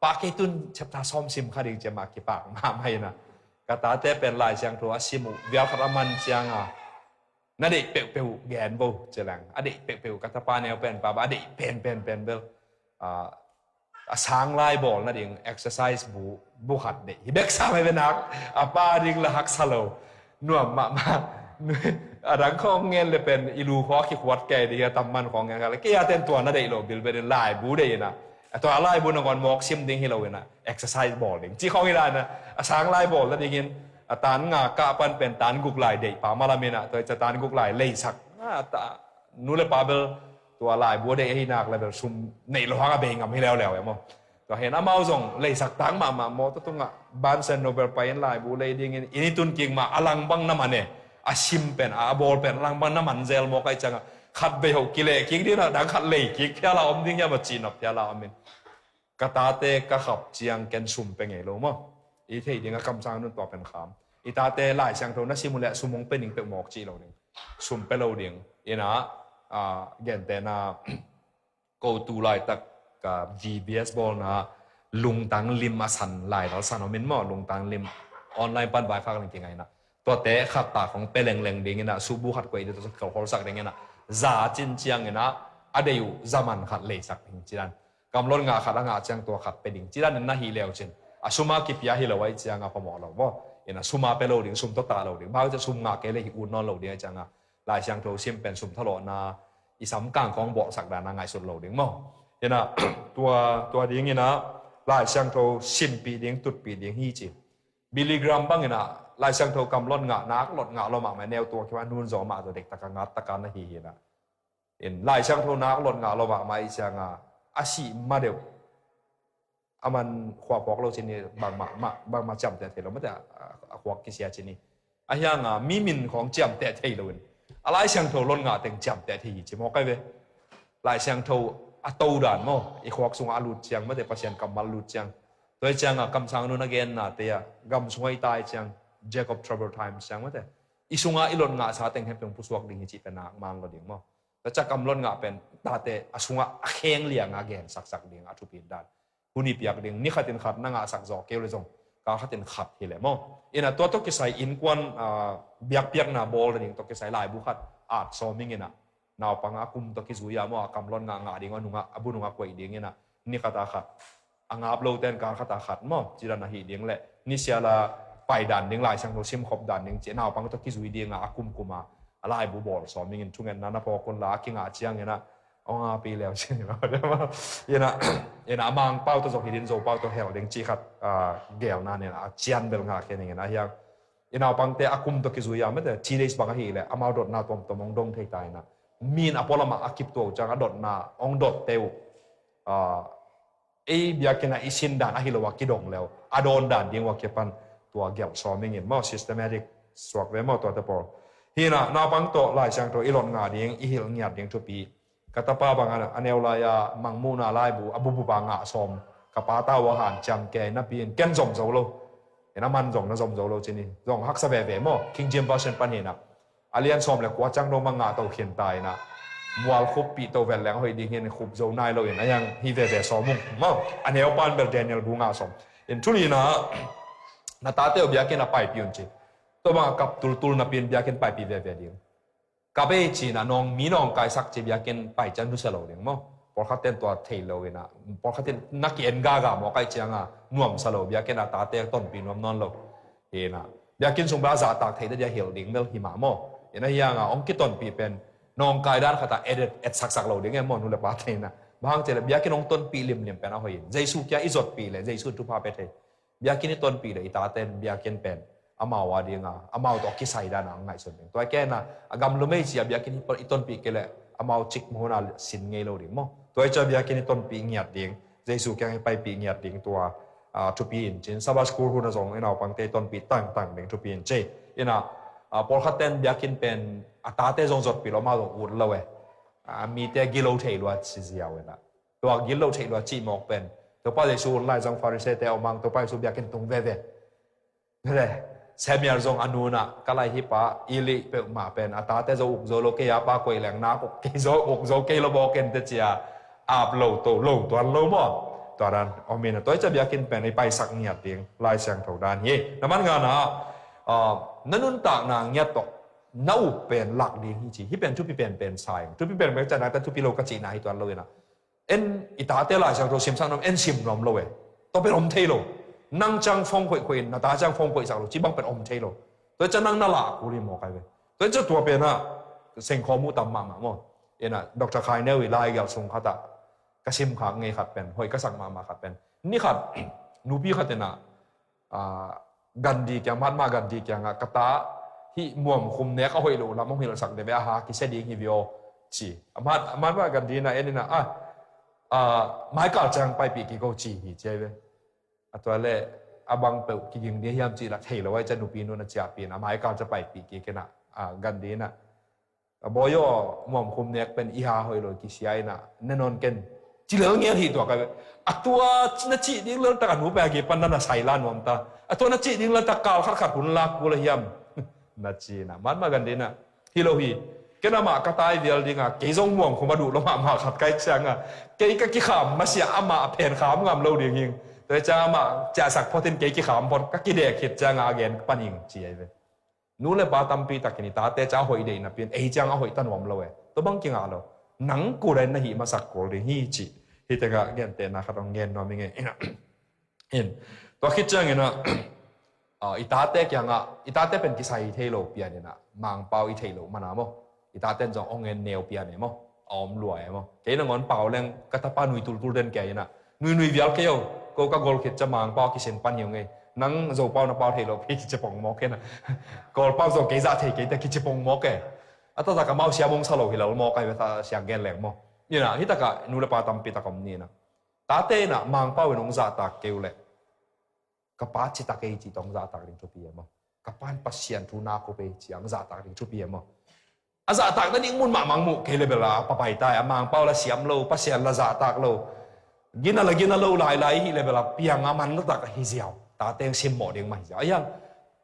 Pa kei tun chapter sawm sim kha ding cia mah kipak mahmah ina. Ka tate pen Lai Siangtho a sim uh. Vial khat a man cianga. Na deih peuhpeuh gen bo ci leng. A deih peuhpeuh ka tapa neu pen pa ba a deih pen pen pen bel. Ah, a sang lai bawl nading exercise bu, bu khat deih. Hi bek sa mai benak, a pa ding la haksa lo. Nuam mahmah. A dang khawng ngen le pen i lu khaw a kikhuat kei ding a tam man khawng ngen kha le. Kei a ten tua na deih lo bil benin lai bu deih ina. A tua lai bu nangawn mawk sim ding hi lo ina. Exercise bawl ding. Ci khawng hi la ina. A sang lai bawl nadingin a tan nga kah pan pen tan guk lai deih pa malam ina. Tua i ca tan guk lai leisak. A ta nu le pa bel tua laibu a deih ahi nak le bel sum neih lo hang a bei ngam hi leuleu e maw. Tua hi in amau zong leisak tak mahmah maw, tua tungah Barnes and Noble pai in laibu lei dingin i ni tun kik mah a lang bang na man e, a sim pen, a bawl pen a lang bang na man zel maw kai ciangah Khat bei hoh kileh kik ding a, dang khat lei kik phial a om ding hiam a cihnop phial a om in. Ka tate ka khap ciang ken sum pe ngei lo maw. I theih ding a kamsang nun tua pen kham. I tate Lai Siangtho na sim uh leh sum hong pe ning peuh mawk cih lo ding. Sum pe lo ding. Ina, ah, gentehna, ko tu laitak ka V B S bawlna lungtang lim a san lai lal san om in maw, lungtang lim online pan vaikhak ling kingaina. Tuate khat ta khong pe lengleng ding ina, subu khat kuai ding tua kholsak ding ina. Za cin ciang ina, a dei uh zaman khat leisak ding cidan. Kamlon ngah khat a ngah ciang tua khat pe ding cidan in na hi leu cin. A suma kipia hi lo ai ciang a phamawh lo maw. Ina suma pe lo ding, sum tawh ta lo ding. Bang ciang sum ngah kei le hi ut nawn lo ding ai ciang a. Lai Siangtho sim pen sum thalawhna i sam kang khawng bawlsak dan a ngaihsut lo ding maw. Ina tua, tua ding ina Lai Siangtho simpih ding, tutpih ding hi ci. Billy Graham bang ina Lai Siangtho kamlon ngah, nak lot ngah lo mahmah, neu tua kiwa nun zaw mah zaw dektak a ngat taka na hi hi ina. In Lai Siangtho nak lot ngah lo mahmah i ciang a, a sih ma deuh. A man khua phuak lo cin hi, bangmah, mah, bangmah ciamteh thei lo mate, a, a khuak kisia cin hi. A hiang a, mi min khawng ciamteh thei lo in. A Lai Siangtho lon ngah teng ciamteh thei hi ci mawk ai ve. Lai Siangtho a to dan maw, i khuak sungah a lut ciang mate, Pasian kammal lut ciang. Tua hi ciang a, kamsang nun a genna te a, gam sungah i tai ciang, Jacob Trouble Times ciang mate. I sungah i lon ngahsa teng hempeng pusuak ding hi cih pen nak man lo ding maw. Tua ciang kamlon ngah pen, tate a sungah a kheng liang a gen saksak ding a thupit dan. Hun i piak ding, ni khatin khat na ngahsak zawh keu le zong, kal khatin khat hi le maw. Ina tua tawh kisai innkuan, ah, biakpiakna bawl ding tawh kisai laibu khat at sawm ing ina. Naupang a kum tawh kizui a maw, a kamlon ngah ngah ding, a nungah, a bu nungah kuaih ding ina. Ni khat a khat. A ngap lo ten kal khat a khat maw. Cidan a hi ding le. Ni sial a pai dan ding, Lai Siangtho sim khop dan ding ci. Naupang tawh kizui ding a, a kumkum a. A laibu bawl sawm ing in thungetna na phawk un la, a kingah ciang ina. Ong a pi leu cin ina, ina a Mangpau tawh zong hi din, Zopau tawh hel ding cih khat, ah, gelna nen a cian bel ngah khe ning ina hiang. I naupangte a kum tawh kizui a mate, teenage bang ahi le, amau dotna tuamtuam ong dong thei ta ina. Min a pualamah a kip tuau ciang a dotna ong dot teu. Ah, ei biakinn a i sin dan ahi lo a kidong leu, a dawn dan ding ua kipan tua gelh sawm ing in maw, systematic suak ve maw tuate pawl. Hina, naupang tawh Lai Siangtho i lot ngah ding, i hilh ngiat ding thupi. Ka tapa bang a, a neu lai a mangmuhna laibu, a bubup a ngah sawm. Ka pa tau a hanciam kei napi in ken zom zo lo. Ina man zong na zom zo lo cin hi. Zong haksa veve maw, King James Version pan hina. A lian sawm le kua ciang dong mah ngah to khin ta ina. Mual khup pih to vel leng hoih ding hin khup zo nai lo in a hiang hi veve sawm ung maw. A neu pan bel Daniel bu ngah sawm. In thulina, na tate uh biakinn a paipih un ci. Tua bang a kap tultul napi in biakinn paipih veve ding. Kap ei cina nawng mi nawng kaisak ci biakinn pai ciang nusia lo ding maw. Pawlkhat ten tua thei lo ina. Pawlkhat ten na ki-en gaga maw kai cianga nuamsa lo biakinn a tate tonpih nuam nawn lo. Hina. Biakinn sung bel a zahtak theite dia hilh ding bel hi mah maw. Ina hianga ong kitonpih pen nawngkai dan khata et, et, etsaksak lo ding e maw, nu le pa te ina. Bang hang ci le biakinn ong tonpih limlim pen a hoih in. Jesu kia i zotpih le Jesu thupha pe thei. Biakinn i tonpih le i taten biakinn pen amau a dinga, amau tawh kisai dana ang ngaihsun ding. Tua kena a gamlum ei cia biakinn i tonpih kei le amau cik mahuna sin ngei lo ding maw. Tua i cia biakinn i tonpih ngiat ding, Jesu kiang i paipih ngiat ding tua, ah, thupi in cin. Sabbath school huna zong i naupangte i tonpih tangtang ding thupi in ci. Ina, ah, pawlkhat ten biakinn pen a tate zong zotpih lo, amau zong ut lo e. Ah, mite gilo thei lua ci ziau ina. Tua gilo thei lua cih mawk pen Topa Jesu hun lai zong Pharisee te a om ang, Topa Jesu biakinn tung veve. Veve. Samuel zong a nuna ka lai hi pa Eli peuhmah pen a tate zo uk zo lo, kei a pa koih leng nak uk kei zo, uk zo kei lo bawk en te cia ap lo to lo tuan lo maw. Tua dan om ina, tua i cia biakinn pen i paisak ngiat ding Lai Siangtho dan hi. Na man ngana, ah, na nuntakna ngiat tawh na uk pen lak ding hi ci. Hi pen thupi pen pen sa ing. Thupi pen pen cia nang ta thupi lo ka cihna hi tuan lo ina. En i tate Lai Siangtho simsak nuam, en sim nuam lo e. Tua pen om thei lo. Nang ciang phone koihkoih in, na ta ciang phone koihsak lo, ci bang pen om thei lo. Tua ciang nang na lah kul hi maw kai ve. Tua ciang tua pen ah sengkhawm uh tam mahmah maw. Ina Doctor Khai Neu i lai gial sung khat ah ka simkhak ngei khat pen, hoih ka sak mahmah khat pen. Ni khat, nupi khat ina, ah, Gandhi kiang, Mahatma Gandhi kiangah ka ta hih muamkhum nek a hoih loh lam hong hilhsak debe a ha kisia ding hi vio ci. A Mahat-, Mahatma Gandhi na en ina, ah, ah, maikal ciang paipih kik ko ci hi ci ai ve. A tua le a bang peuh kiging ding hiam ci la thei lo ai cia nupi nu na ciahpih ina, maikal cia paipih kik ina, ah, Gandhi na A bawi aw, muamkhum nek pen i ha hoih lo kisia inah, ne nawn ken. Ci lel ngel hi tua ka ve. A tua na cih ding leltak a nu pen a gi pan na na sai la nuam ta. A tua na cih ding leltak kal khat khat hun lak kul a hiam? Na ci inah, man mah gan ding inah. Hi lo hi. Ken amah ka tai vial ding a, kei zong muamkhum a duh lo mahmah khat ka hih ciang a, kei ka kikham masiah amah a phen kham ngam lo ding hing. Tua hi ciang amah ciahsak phot in kei kikham phot, ka kidek khit ciang a a gen pan hing ci ahi ve. Nu le pa tampi takin i tate ca hoih deih napi in, ei ciang a hoih ta nuam lo e. Tua bang kingah lo. Nang kul in na hih masak kul ding hi ci. Hi tengah gentehna khat hong gen nuam ing e. Inah. In. Tua khit ciang inah, ah, i tate kiangah, i tate pen kisai thei lo pian inah, Mangpau i theih loh mana maw. I tate in zong hong en neu pian e maw. A om lua e maw. Kei nangawn pau leng ka tapa nui tultul den kei inah. Nui nui vial kei o, ko ka gol khit ciang Mangpau a kisin pan hi ung ei. Nang Zopau na pau thei lo pi kici pong mawk e na. Kawlpau zong kei zah thei kei te kici pong mawk e. A taktak amau siam hong sa lo hi lo mawk ai ve ta siang gen leng maw. Inah, hi takah nu le pa tampi tak om ni inah. Tate inah Mangpau in hong zahtak kei uh leh, ka pa citak ei cih tawh hong zahtak ding thupi e maw. Ka pa in Pasian thu na kup ei cih hong zahtak ding thupi e maw. A zahtak nading mun mahmah muh kei le bel a papai tai, a Mangpau la siam lo, Pasian la zahtak lo. Gina la gina lo lailai hi le bel a piang a man latak hi ziau. Tate hong simmawh ding mah hi ziau. A hiang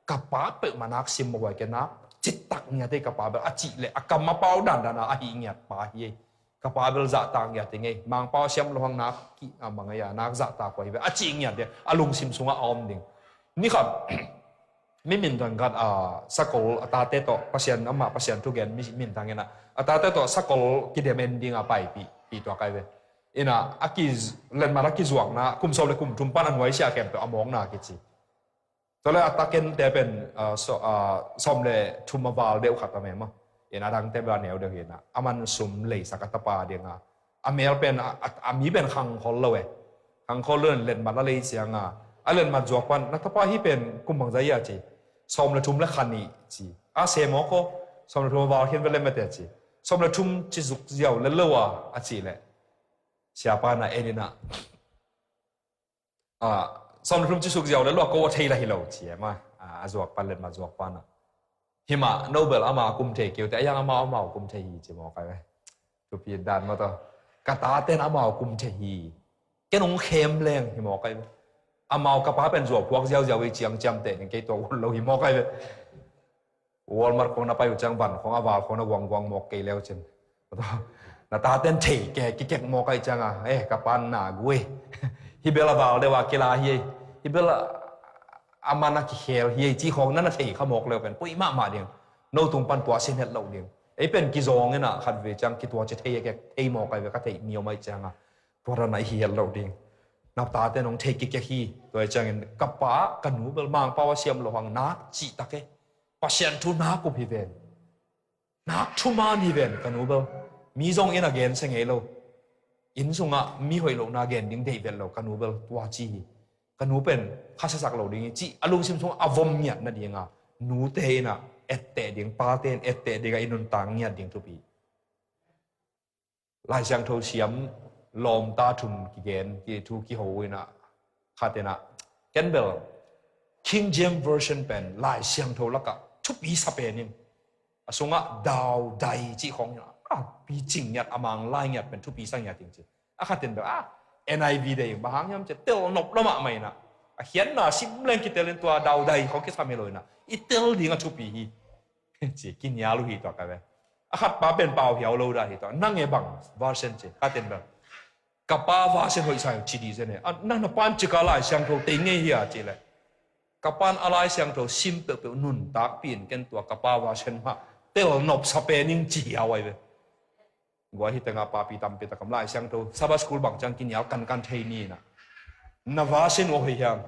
ka pa peuhmah nak simmawh guai kei nak citak ngiat ei ka pa bel a cih leh a kam a pau dandan a a hih ngiat pa hi ei. Ka pa bel zahtak ngiat ding ei. Mangpau siam lo hang nak kih a mang ei a nak zahtak guai hi bel a cih ngiat ding a lungsim sungah a om ding. Ni khat mi minthang khat, a, sakol a tate tawh Pasian, amah Pasian thugen mi minthang inah a tate tawh sakol kidem en ding a paipih, pih tua kai ve. Inah a ki, letmat a kizuakna kum sawm le kum thum pan a nuaisiah khempeuh a mawkna kici. Tua le a taken te pen, a, so, a, sawm le thum a val deuh khat a mem a. Inah a dangte bel a neu deuh hi inah a man sum leisak a tapa ding a. A mel pen a, a, a mi pen khangkhol lo e. Khangkhol lo in letmat a lei ciang a, a letmat zuak pan, na tapa hi pen kum bangzah hi a ci. Sawm le thum le kha nih ci. A se mawk aw, sawm le thum a val khin ve le mete ci. Sawm le thum ci zuk ziau le lo a, a cih leh, siapa na en inah, a, sawm le thum ci zuk ziau le lo a ko a thei la hi lo ci e ma. A, a zuak pan, letmat zuak pan a, hi mah no bel amau kum thei kei uh te, a hiang amau, amau kum thei hi ci mawk ai ve. Thupi dan maw tawh. Ka taten amau kum thei hi. Ken hong khem leng hi mawk ai ve. Amau ka pa pen zuau phuak ziauziau i ciang ciamteh ning kei tua un lo hi mawk ai ve. Walmart khong na pai uh ciang van khong a val khong na guangguang mawk kei leu cin. Na taten thei kei kikek mawk ai ciang a, eh, ka pan na gui. Hi bel a val deuh a kila hi ei. Hi bel a a man a kikhel hi ei ci khawng na na thei kha mawk leu pen poi mahmah ding. No tung pan tua sin het loh ding. Ei pen kizawng inah khat ve ciang kitua ci thei a kek thei mawk ai ve ka theih mi om ai ciang a, tua dan a i hi het loh ding. Na tate nong thei kikek hi. Tua ai ciangin ka pa ka nu bel Mangpau a siam lo hang nak cih tak e. Pasian thu nak up hi ven. Nak thuman hi ven ka nu bel. Mi zong in a gen se ngei lo. Inn sungah mi hoih lohna gen ding deih vet lo ka nu bel tua ci hi. Ka nu pen khasasak lo ding hi cih a lungsim sungah a vom ngiat nadinga nute inah etteh ding, pate in etteh dingah i nuntak ngiat ding thupi. Lai Siangtho siam lawmta thum kigen, ki thu kiho uh inah, khat inah, ken bel King James Version pen Lai Siangtho lakah thupi sa pen in, a sungah dau dai cih khawng inah, a picing ngiat, a mang lai ngiat pen thupi sa ngiat ding ci. A khat in bel, a, N I V dei, bang hang hiam ci, tel nop lamah mah inah, a khiatna sim leng kitel in tua dau dai khawng kisam hi lo inah, i tel ding a thupi hi. Ci, kinial uh hi tua ka ve. A khat pa pen pau hiau lo dah hi tua. Nang e bang version ci, khat in bel, ka pa version hoih sa hi ci di zen e. A, nang na pan ci ka Lai Siangtho tei ngei hi a ci leh, ka pan a Lai Siangtho sim peuhpeuh nuntakpih in ken tua ka pa version mah tel nop sa pen ing ci hiau ai ve. Guai hi tengah papi tampi tak om Lai Siangtho Sabbath School bang ciang kinial kankan thei ni inah. Na version uh hoih hiam?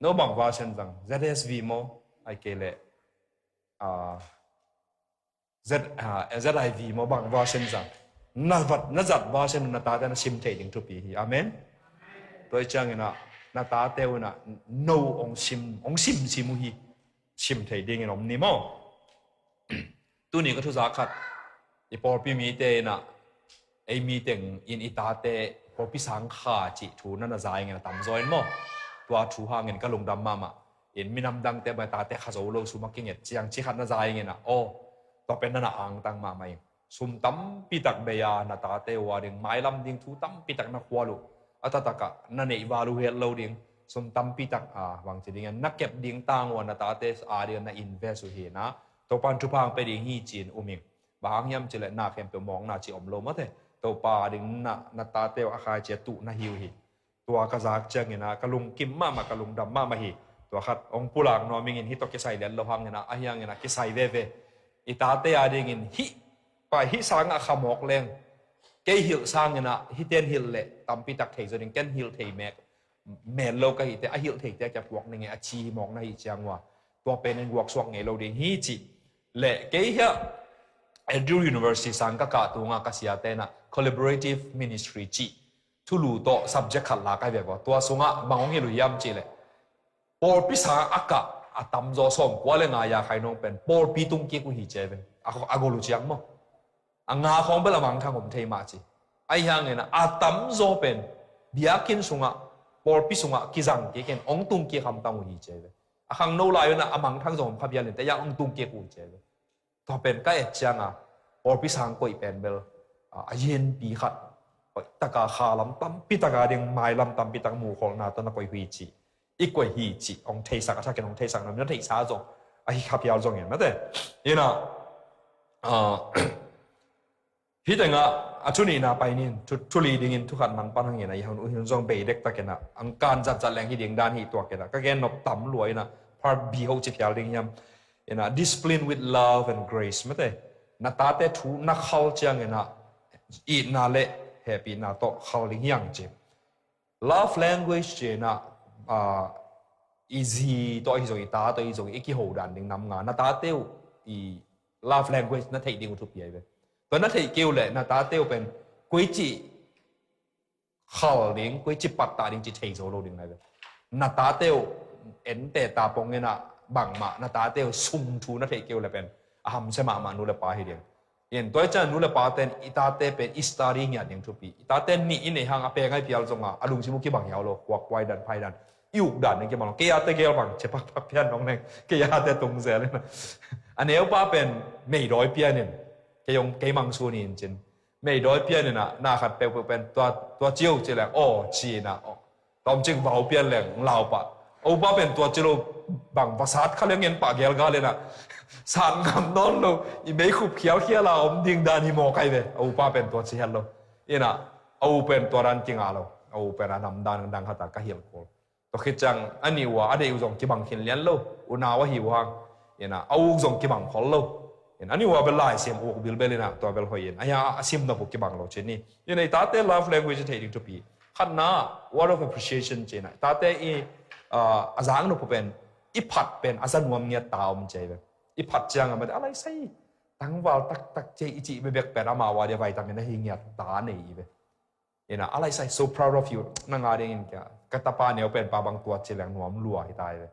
No bang version zang? Z S V maw? Ai kei leh, a, Z, a, Z I V maw, bang version zang? Na vat, na zat version na tate na sim thei ding thupi hi. Amen? Tua hi ciangin ah, na tate uh inah no hong sim, hong simsim uh hi. Sim thei dingin om ni maw? Tuni ka thuzak khat, i pawlpi mite inah, ei mi teng in i tate pawlpi sang kha cih thu na na za ing inah tamzaw in maw? Tua thu hangin ka lungdam mahmah. In minam dangte bang tate kha zo lo sum a kinget ciang ci khat na za ing inah, aw, Tua pen na na angtang mahmah ing. Sum tampi tak bei a na tate uh a ding mailam ding thu tampi tak na khual uh a taktak ah na neih val uh het lo ding. Sum tampi tak a bangci ding na kep ding tang uh a na tate a ding na invest uh hi na. Topan thupha pia ding hi ci-in um ing. Bang hang hiam cih leh na khempeuh mawkna ci om lo mate. Topa a ding na na tate uh a khaici a tuh na hi uh hi. Tua ka zak ciangin ah ka lungkim mahmah, ka lungdam mahmah hi. Tua khat hong pulak nuam ing in, hih tawh kisai lian lo hangin ah, ahi hangin ah kisai veve. I tate a dingin hih pai, hih sangah kha mawk leng, kei hilh sangin ah hihte in hilh leh tampi tak thei zaw ding, ken hilh thei mek, mel lo ka hihte, a hilh theite a kia puak ning e, a ci hi mawk na hih ciang uh a, tua pen in guaksuak ngei lo ding hi cih leh, kei hiah Andrew University sang ka kah tungah ka siate in ah collaborative ministry cih thulu tawh subject khat la ka hi ve. Tua sungah bang hong hilh uh hiam cih leh, pawlpi sang a kah a tamzaw, sawmkua le nga a khainong pen pawlpi tung kik uh hi ci ve. A, a gol uh ciang maw, a nga khawng bel a mangthang om thei mah ci. Ahi hangin ah a tamzaw pen biakinn sungah, pawlpi sungah kizang kik in hong tung kik hamtang uh hi ci ve. A khangno lai un ah a mangthang zong om kha phial in, te hiah hong tung kik uh hi ci ve. Tua pen ka et ciang a, pawlpi sang koih pen bel a, a yenpi khat, koih taka kha lam tampi tak a ding, mai lam tampi tak muhkholhna tawh na koih uh hi cih, i koih hi cih hong theisak, a thakin hong theisak na, na theihsa zong ahi kha phial zongin mate. In ah, a, hih tengah a thu nihna pai ning, thu, thu li dingin thu khat man pan hangin ah, i hun, i hun zong bei dektak in ah, ang kan zatzat leng hi ding dan hi tuak in ah, ka gen nop tam lua in ah, part B ho ci phial ding hiam. In ah, discipline with love and grace mate. Na tate thu na khal ciangin ah, itna le hehpihna tawh khal ding hi hang ci. Love language ci in ah, a, i zi tawh ahi zong, i ta tawh ahi zong, i kiho dan ding nam nga, na tate uh i love language na theih ding uh thupi ahi ve. Tua na theih kei uh leh na tate uh pen koici khal ding, koici pattah ding ci thei zo lo ding ahi ve. Na tate uh ente ta pong in ah, bangmah na tate uh sung thu na theih kei uh leh pen a hamsia mahmah nu le pa hi ding. In tua hi ciang nu le pate in i tate pen i study ngiat ding thupi. I tate nih i neih hang a peng ahi phial zong a, a lungsim uh kibang hiau lo, khuak kuai dan, phai dan, i uk dan ding kibang lo. Kei a tegel bang cia pakpak pian nong leng, kei a te tung zel in ah. A neupa pen meidawi pian in, kei hong, kei mang sun hi in cin. Meidawi pian in ah, na khat peuhpeuh pen tua, tua ci uh ci leng, aw ci in ah, aw. Tawmcik vau pian leng lau pah. A upa pen tua ci lo, bang va sat kha leng en pah gelgal in ah, sat ngam nawn lo, i meikhup khialkhial a om ding dan hi mawk ahi ve. A upa pen tua ci het lo. In ah, a u pen tua dan kingah lo. A u pen a nam dan dang khat a ka hilh kul. Tua khit ciang a nih uh a, a deih uh zong kibang khin lian lo. Unau ahi uh hang. In ah, a uk zong kibang khol lo. In ah, a nih uh a bel Lai Siangtho uk bilbel in ah, tua bel hoih in. A hia a sim nop uh kibang lo ci ni. In ah, i tate love language theih ding thupi. Khatna, word of appreciation ci in ah, i tate i, ah, a zak nop uh pen, i phat pen a za nuam ngiat ta om ci ahi ve. I phat ciang a mate, a lai sai, tangval taktak ci i cih bekbek pen amau a dia vitamin ahi ngiat ta nei hi ve. In ah, a lai sai, so proud of you. Nang a dingin kia, ka tapa neu pen pa bang tua ci leng nuam lua hi ta hi ve.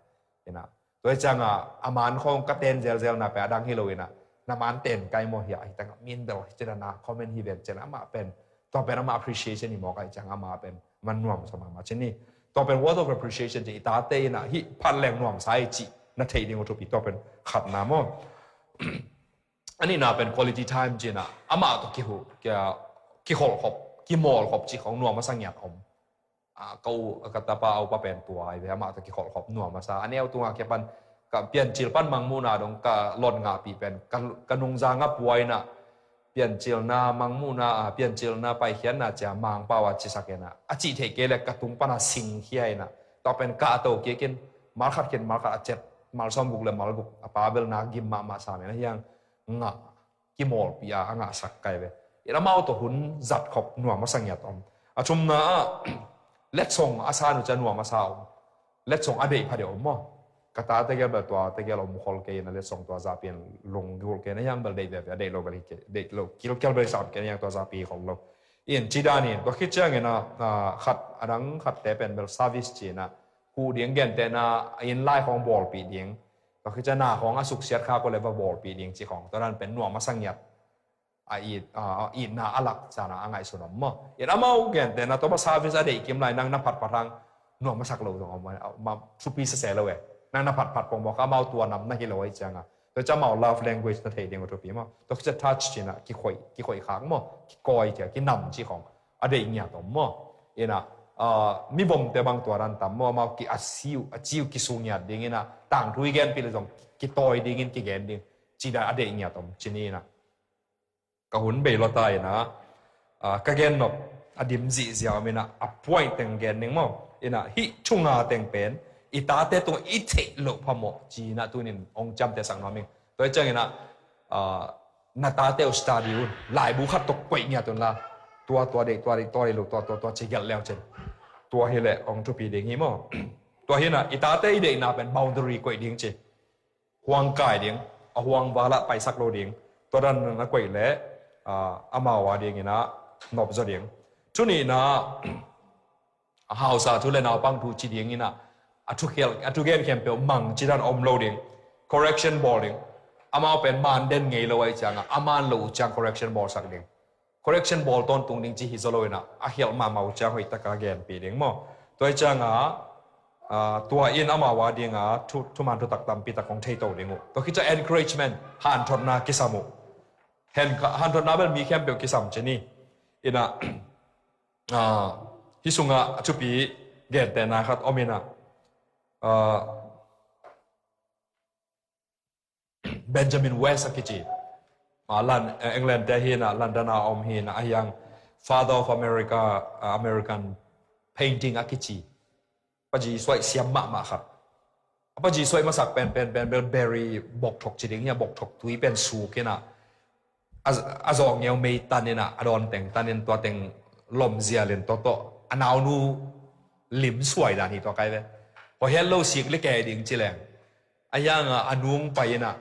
In ah, tua hi ciang a, a man khawng ka ten zelzel na pen a dang hi lo in ah, na man ten kai maw hi a, hi tang a min bel hi ci dan a comment hi ven ci in ah, amah pen, tua pen amah appreciation hi mawk ahi ciang amah pen man nuam sa mahmah ci ni. Tua pen word of appreciation ci, i tate in ah, hih phat leng nuam sa hi cih na theih ding uh thupi, tua pen khatna maw. A nihna pen quality time ci in ah, amah tawh kihu, kia, kikholh khop, kimawl khop ci khawng nuam a sa ngiat om. A, ka u, ka tapa a upa pen tua ahi ve, amah tawh kikholh khop nuam a sa. A neu tungah kia pan, ka Piancil pan Mangmuhna dong ka lon ngahpih pen, ka, ka nungzang a pua in ah, Piancilna, Mangmuhna, a, Piancilna, Paikhiatna cia Mangpau a cisak in ah, a cih theih kei leh ka tung pan a singkhia in ah, tua pen ka a to kik in, mal khat khin mal khat a cet, mal sawmguk le mal guk, a pa bel na gim mahmah sam in ah, hiang ngah, kimawlpih a, a ngahsak kai ve. In amau tawh hun zat khop nuam a sa ngiat om. A thumna ah, letsong a san uh cia nuam a sa om. Letsong a deih phadeuh om maw. Ka ta tegel bel tua tegel om khol kei in ah, letsong tua zahpi in lunggulh kei in ah, hiang bel deih veve, a deih lo bel hi kei, deih lo kilkel bel sam kei in ah, hiang tua zahpi hi khol lo. In ci dan in, tua khit ciangin ah, ah, khat, a dang khatte pen bel service ci in ah, huh ding gentehna, inn lai khawng bawlpih ding. Tua khit ciang na khawng a suksiat kha ko le va bawlpih ding ci khawng. Tua dan pen nuam a sa ngiat. A it, a, a itna a lak cihna a ngaihsun om maw. In amau gentehna tua bang service a deih kim lai nang na phatphat hang nuam a sak lo zong om, ma, thupi sese lo e. Nang na phatphat pongmawk a, amau tua nam na hi lo ahi ciang a. Tua ciang amau love language na thei ding uh thupi maw. Tua khit ciang touch ci-in ah kikhoih, kikhoih khak maw, kikawi ci-a, kinam cih khong a deih ngiat om maw. Inah, ah, mivomte bang tua dan tam maw, amau ki, a ci uh, a ci uh kisu ngiat ding inah, tangthu i genpih leh zong kitawi dingin kigen ding, ci dan a deih ngiat om ci ni inah. Ka hun bei lua ta inah, ah, ka gen nop a dim zihziah om inah, a point teng gen ning maw. Inah hih thu nga teng pen i tate tungah i theih loh phamawh ci inah tunin hong ciamtehsak nuam ing. Tua hi ciang inah, ah, na tate uh study un, laibu khat tawh koih ngiat un la. Tua, tua deih, tua deih, tua deih loh, tua, tua, tua ci gelh leu cin. Tua hileh hong thupi ding hi maw. Tua hi inah i tate i deihna pen boundary koih ding ci. Huang kai ding, a huang val ah paisak lo ding. Tua dan na koih leh, ah, amau a ding inah nop zaw ding. Thu nihna, a hausa thu le naupang thu ci ding inah, a thu khial, a thu gen khempeuh mang ci dan om lo ding. Correction bawl ding. Amau pen man den ngei lo ahih ciangah, a man lo uh ciang correction bawlsak ding. Correction bawl tawntung ding ci hi zaw lo inah, a khialh mahmah uh ciang hoih taka genpih ding maw. Tua hi ciangah, ah, tua in amau a dingah thu, thuman thutak tampi tak hong theito ding uh. Tua khit ciang encouragement, hanthotna kisam uh. Hen, hanthotna bel mi khempeuh kisam ci ni. Inah, ah, hih sungah a thupi gentehna khat om inah, ah, Benjamin West a kici. Ah, Lon-, eh, England te hi inah, London a om hi inah, a hiang Father of America, ah, American Painting a kici. Pazi suaih siam mahmah khat. A pazi suaih masak pen, pen, pen, bel beri bokthok ci ding hi a, bokthok tui pen suk inah, a, a zawh ngeu mei tan inah, a dawn teng tan in, tua teng lom zial in tawh tawh a naunu lim suai dan hi tua kai ve. Hoih het lo sik le kei ding ci leng. A hiangah a nung pai inah,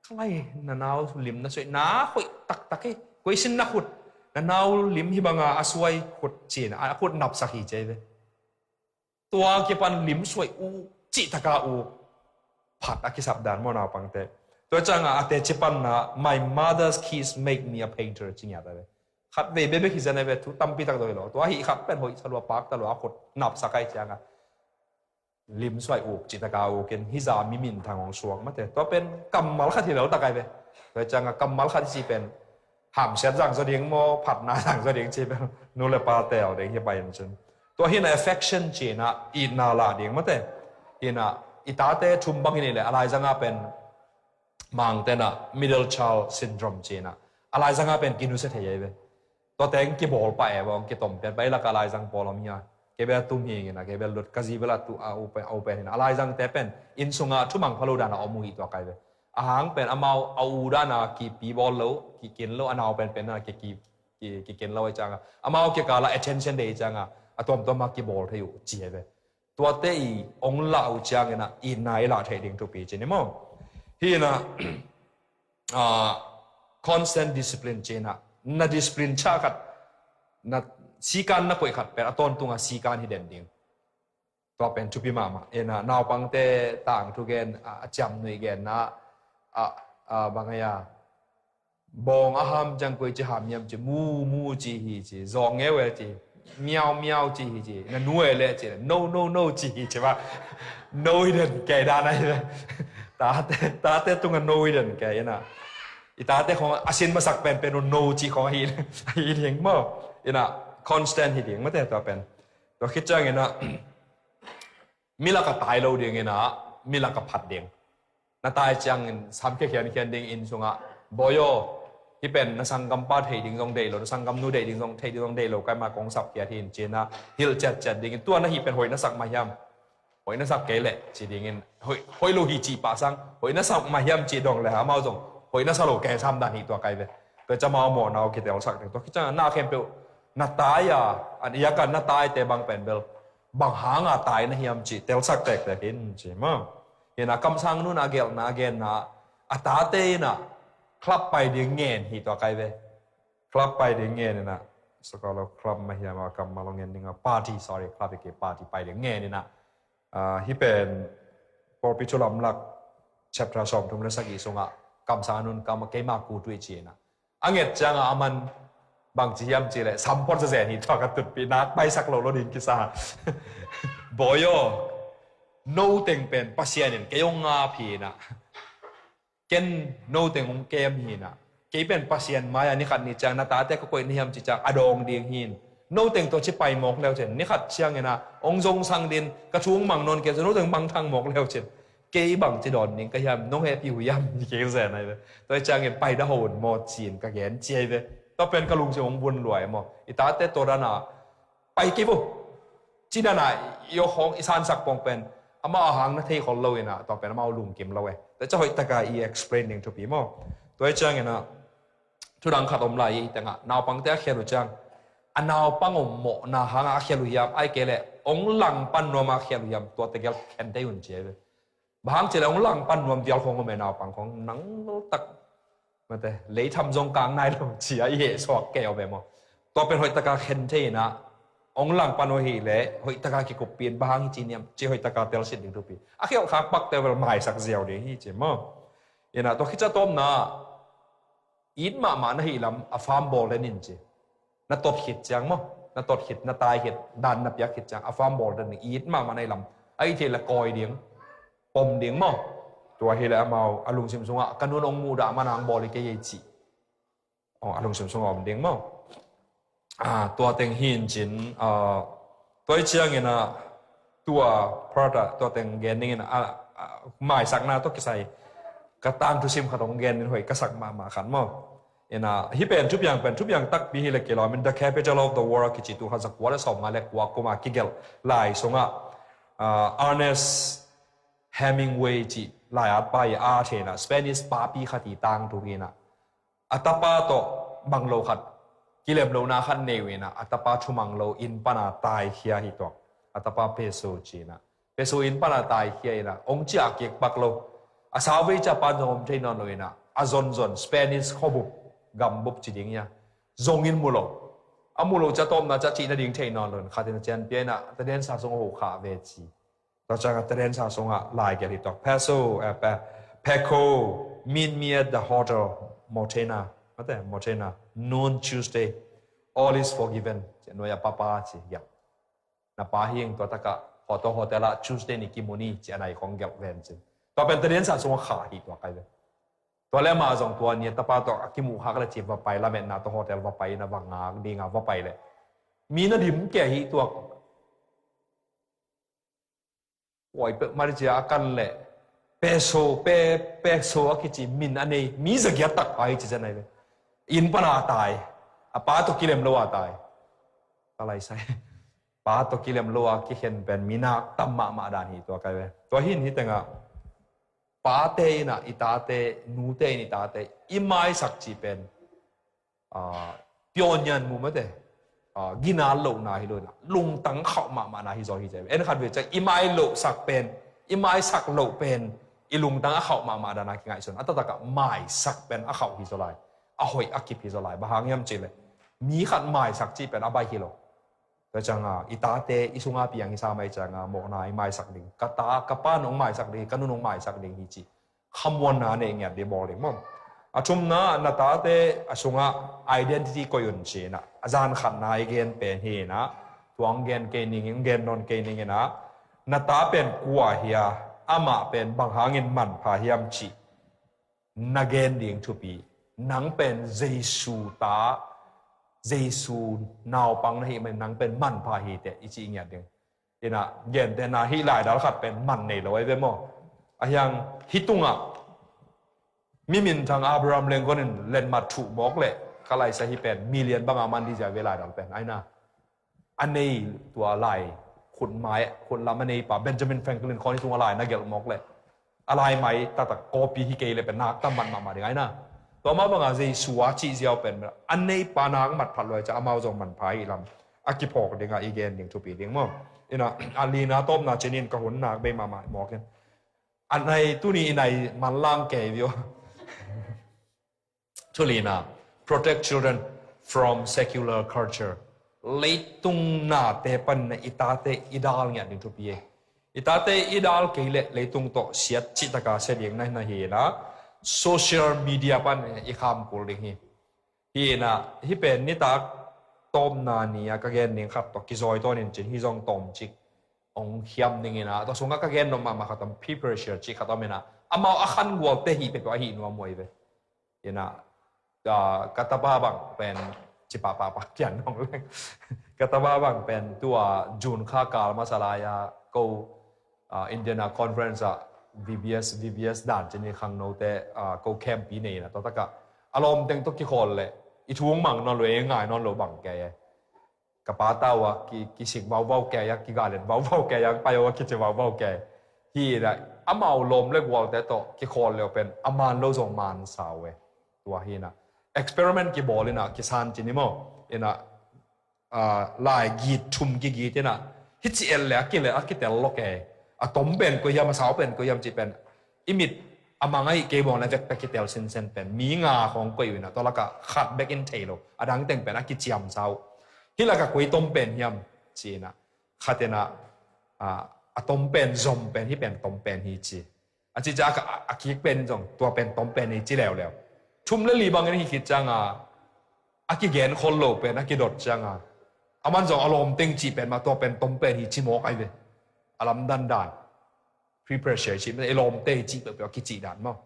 "Ka lai, na nau lim na suai, na hoih taktak hi. Koi sin na khut, na nau lim hi banga a suai khut," ci inah, a khut napsak hi ci ve. Tua kipan lim suai uh, cih taka uh phat a kisap dan maw naupangte. Tua ciangah a teci panna, "My mother's kiss make me a painter," ci ngiat a ve. Khat vei bekbek hi zen a ve, thu tampi tak doi lo. Tua hih khat pen hoih sa lua, pak ta lua, a khut napsak ahih ciangah lim suai uk, cih taka uk in, hih zah mi minthang hong suak mate. Tua pen kammal khat hi lo tak ai ve. Tua ciangah kammal khat hi ci pen hamsiat zang zaw ding maw, phatna zang zaw ding ci pen, nu le pa teel ding hi pai in cin. Tua hi inah affection ci inah, itna lah ding mate. Hi inah i tate thum bang hi ni leh, a laizangah pen Mangte inah middle child syndrome ci inah, a laizangah pen kinusia thei ai ve. Tua teng kibawl pah e, bang kitom piat, bai lakah laizang pawl om hi a. Kei bel a tum hi inah, kei bel lut, ka zi bel a tu, a u pen, a u pen hi inah. A laizangte pen inn sungah thumang pha lo dan a om uh hi tua kai ve. A hang pen amau a u dan a kipi bawl lo, kikin lo, a nau pen pen dan a ki, ki, ki, kikin lo ahih ciangah, amau kikal ah attention deih ahih ciangah a tuamtuam ah kibawl thei uh ci ai ve. Tuate i hong lah uh ciang inah itna i lah theih ding thupi ci ni maw. Hi inah, ah, constant discipline ci inah, na discipline ciah khat, na sikan na koih khat pen a tawntungah sikan hi den ding. Tua pen thupi mahmah. Inah naupangte tangthu gen, ah, a ciamnuih genna, ah, ah, bang ai a, bawng a ham ciang koi ci ham hiam ci, mu, mu ci hi ci, zawng ngeu e ci, miau, miau ci hi ci, na nu e leh ci, no, no, no ci hi ci ba. No hi den kei dan ahi ve. Tate, tate tungah no hi den kei inah. I tate khong a sin masak penpen uh no ci khong ahi, ahi ding maw. Inah constant hi ding mate tua pen. Tua khit ciang inah, mi lakah tai lo ding inah, mi lakah phat ding. Na tai ciangin samkhia khiankhian ding inn sungah, "Bawi aw, hih pen na sanggampa thei ding zong deih lo, na sanggamnu deih ding zong, thei ding zong deih lo, keima kong sapkhiat hi in," ci inah hilh ciatciat dingin, "Tua na hih pen hoih na sak mah hiam? Hoih na sak kei leh," ci dingin, "Hoih, hoih lo hi," cih pah sang, "Hoih na sak mah hiam?" cih dong leh amau zong, "Hoih na sa lo kei sam dan hi," tua kai ve. Tua ciang amau mawhna uh kitelsak ding. Tua khit ciangah na khempeuh na tai a, an iaka na taite bang pen bel bang hanga tai na hiam cih telsak tektek in ci maw. Hi inah kamsang nu in a gelhna, a genna, a tate inah club pai ding ngen hi tua kai ve. Club pai ding ngen inah, sokalo club mah hiam a kammal hong ngen ding a, party, sorry, club hi kei, party pai ding ngen inah, ah, hih pen Pawlpi Thu Lamlak chapter sawmthum le sagih sungah kamsang nu in kam, keima kut uh hi ci inah. A nget ciangah aman bangci hiam cih leh, sam phot zezen hi, tua ka tutpih, nak paisak lo lo ding kisa. "Bawi aw, no teng pen Pasian in kei hong ngap hi inah, Ken noteng hong kem hi inah, kei pen Pasian mai-ah nikhat ni ciang na tate ka koih na hiam ci ciang a dawng ding hi in, noteng tua ci pai mawk leu cin, nikhat ciangin ah hong zongsang din, ka thu hong mang nawn kei cin, noteng mangthang mawk leu cin, kei bang ci dawn ding ka hiam, nong hehpih uh hiam, hi kei zen ai ve. Tua hi ciangin pai dah ho un maw cin ka gen ci ai ve. Tua pen ka lungsim hong vun luai maw. I tate tua dan ah pai kei vo. Ci dan ah i awkhawng i sansak pong pen amau a hang na thei khol lo inah, tua pen amau lungkim lo e. Tua ciah hoih takah i explain ding thupi maw. Tua hi ciangin ah thudang khat om lai hi tengah, naupangte a khial uh ciang, a naupang om mawhna hangah a khial uh hiam, ai kei leh hong langpan nuam a khial uh hiam, tua tegel khen thei un ci ai ve. Bang hang ci leh hong langpan nuam dial khong om e, naupang khong nang lo tak, mate, lei tham zong kang nai lo ci a i heh suak kei om e maw. Tua pen hoih takah khen thei inah, hong langpan uh hi leh hoih takah kikuppih in, bang hang hi ci niam ci hoih takah telsit ding thupi. A khial khak pakte vel maisak ziau ding hi ci maw. Inah tua khit ciah tawpna, it mahmah na hih lam a farm bawl den in ci. Na tot khit ciang maw, na tot khit, na tai khit, dan na piak khit ciang a farm bawl den in, it mahmah na hih lam a hih theih leh kawi ding, pom ding maw. Tua hi leh amau a lungsim sungah ka nun hong muh dah man hang bawl hi kei ei ci. Aw, a lungsim sungah om ding maw. Ah, tua teng hi in cin, ah, tua hi ciangin ah tua part ah tua teng gen dingin ah, ah, maisakna tawh kisai ka tangthu sim khat hong gen in hoih ka sak mahmah khat maw. Inah hih pen thupiang pen thupiang takpi hi leh kei lo, I mean, The Capital of the World kici tu khat za kua leh sawm nga leh kua kum a kigelh lai sungah, ah, Ernest Hemingway cih lai-at pa i a thei inah, Spanish papi khat i tangthu hi inah, a tapa tawh bang lo khat kilem lohna khat nei uh inah, a tapa thumang lo inn pana taikhia hi tuak. A tapa Peso ci inah, Peso inn pana taikhia inah, hong ciah kik pak lo. A sauvei ciah pan zong om thei nawn lo inah, a zonzon Spanish khuabup, gambup ci ding hia, zongin mu lo. A mu lo ciah tawpna ciah cih nading thei nawn lo in, khat in a cian pia inah, tadinsa sung a ho khah ve ci. Tua ciangah tadinsa sungah lai gelh hi tuak. Peso, eh, Pe-, Peco, meet me at the hotel, Mortena. Mate, Mortena, noon Tuesday. All is forgiven. Ci nuai a papa ci gelh. Na pa hi ing, tua takah hotel, hotel ah Tuesday ni kimu ni ci a nai khong gelh ven cin. Tua pen tadinsa sungah khah hi tuak ai ve. Tua leh amah zong tua ni a tapa tawh a kimuh khak leh ci va pai, lametna tawh hotel va pai inah va ngak dingah va pai leh, mi na dim kei hi tuak. Oi, pek mari cia a kan leh Peso, Pe-, Peso a kici min a nei mi zagiat tak pa hi ci zen ai ve. Inn pana a tai. A pa tawh kilem lo a tai. Ka lai sai. Pa tawh kilem lo a kikhen pen mi nak tam mahmah dan hi tua kai ve. Tua hin hi tengah pate inah i tate, nute in i tate i maisak cih pen, ah, piawnyan mu mate, ah, ginat lohna hi lo inah, lungtang khauh mahmahna hi zaw hi cia. En khat ve ciah i mai lohsak pen, i maisak loh pen i lungtang a khauh mahmah dana kingaihsun. A taktakah maisak pen a khauh hi zaw lai, a hoih a kip hi zaw lai. Bang hang hiam cihleh mi khat maisak cih pen a baih hi lo. Tua cianga i tate i sunga piang i sa mai cianga mawhna i maisak ding, ka ta ka pa nong maisak ding hi, ka nu nong maisak ding hi cih khamuanna a neih ngiat ding bawl ding maw. A thumna, na tate a sungah identity koih un ci inah, a zan khatna i gen pen hi inah, tua hong gen kei ning, hong gen nawn kei ning inah, na ta pen kua hia, amah pen bang hangin manpha hiam cih na gen ding thupi. Nang pen Jesu ta, Jesu naupang na hih manin nang pen manpha hi teh i cih ngiat ding. Inah gentehna hih laidal khat pen man nei lo ai ve maw. A hiang hih tungah mi minthang Abraham Lincoln in letmat thuh mawk leh ka laisa hih pen million banga man dih zia ve laidal pen ai na. A nei tua lai khutmai, khutlam a neipa Benjamin Franklin khawng hih tungah lai na gelh mawk leh a laimai taktak copy hi kei leh pen nak tam man mahmah ding ai na. Tua mah banga Jesu a cih ziau pen a neipa nak mat phat luai ciah amau zong manpha hi lam a kiphawk dingah i gen ding thupi ding maw. Inah a lina tawpna cinin ka hun nak bei mahmah mawk in. A nai tuni i nai manlang kei vio. Thu lina, protect children from secular culture. Leitung nate panin i tate i dal ngiat ding thupi e. I tate i dal kei leh leitung tawh siat cihtaka sia ding na hi na hi inah social media panin i kham kul ding hi. Hi inah hih pen nitak tawpna ni-a ka gen ding khat tawh kizawi tawnin cin hih zong tawmcik hong khiam ding inah, tua sungah ka gen nop mahmah khat om, peer pressure cih khat om inah, Amau a khan gualte hi pek ahi nuam uh ahi ve. Ina, ah, ka tapa bang pen, ci pahpah pian nong leng. Ka tapa bang pen tua June kha kal masa lai-a ko, ah, Indiana conference ah V B S, V B S dan cini khangnote, ah, ko camp pi nei na, tua taka a lawmteng tawh kikhawl le i thu mang nawn lo, e ngai nawn lo bang kei e. Ka pa tau a ki, kisik vauvau kei a, kigalet vauvau kei a, pai a kici vauvau kei. Hi la, amau lawm le gualte tawh kikhawl leu pen a man lo zong man sau e. Tua hi na. Experiment kibawl ina, kisan cini maw. Ina, ah, lai git thum kigit ina. Hi ci el le, a kile, a kitel lo kei. A tom pen ko hiam, a sau pen ko hiam ci pen. I mit a mang ahi kei bawng le vekpek kitel sinsen pen mi nga khawng koih uh ina, tua laka khat bek in thei lo, a dang teng pen a kiciamsa uh. Hi laka koi tom pen hiam ci ina, khat ina, a, a tom pen zom pen, hi pen tom pen hi ci. A ci ciang a, a kik pen in zong tua pen tom pen hi ci leuleu. Thum le li bangin hi khit cianga a kigen khol lo pen a kidot cianga a man zong a lawmteng cih pen mah tua pen tom pen hi ci mawk ai ve. A lamdan dan. Peer pressure cih, i lawmte hi cih peuhpeuh a kicih dan maw.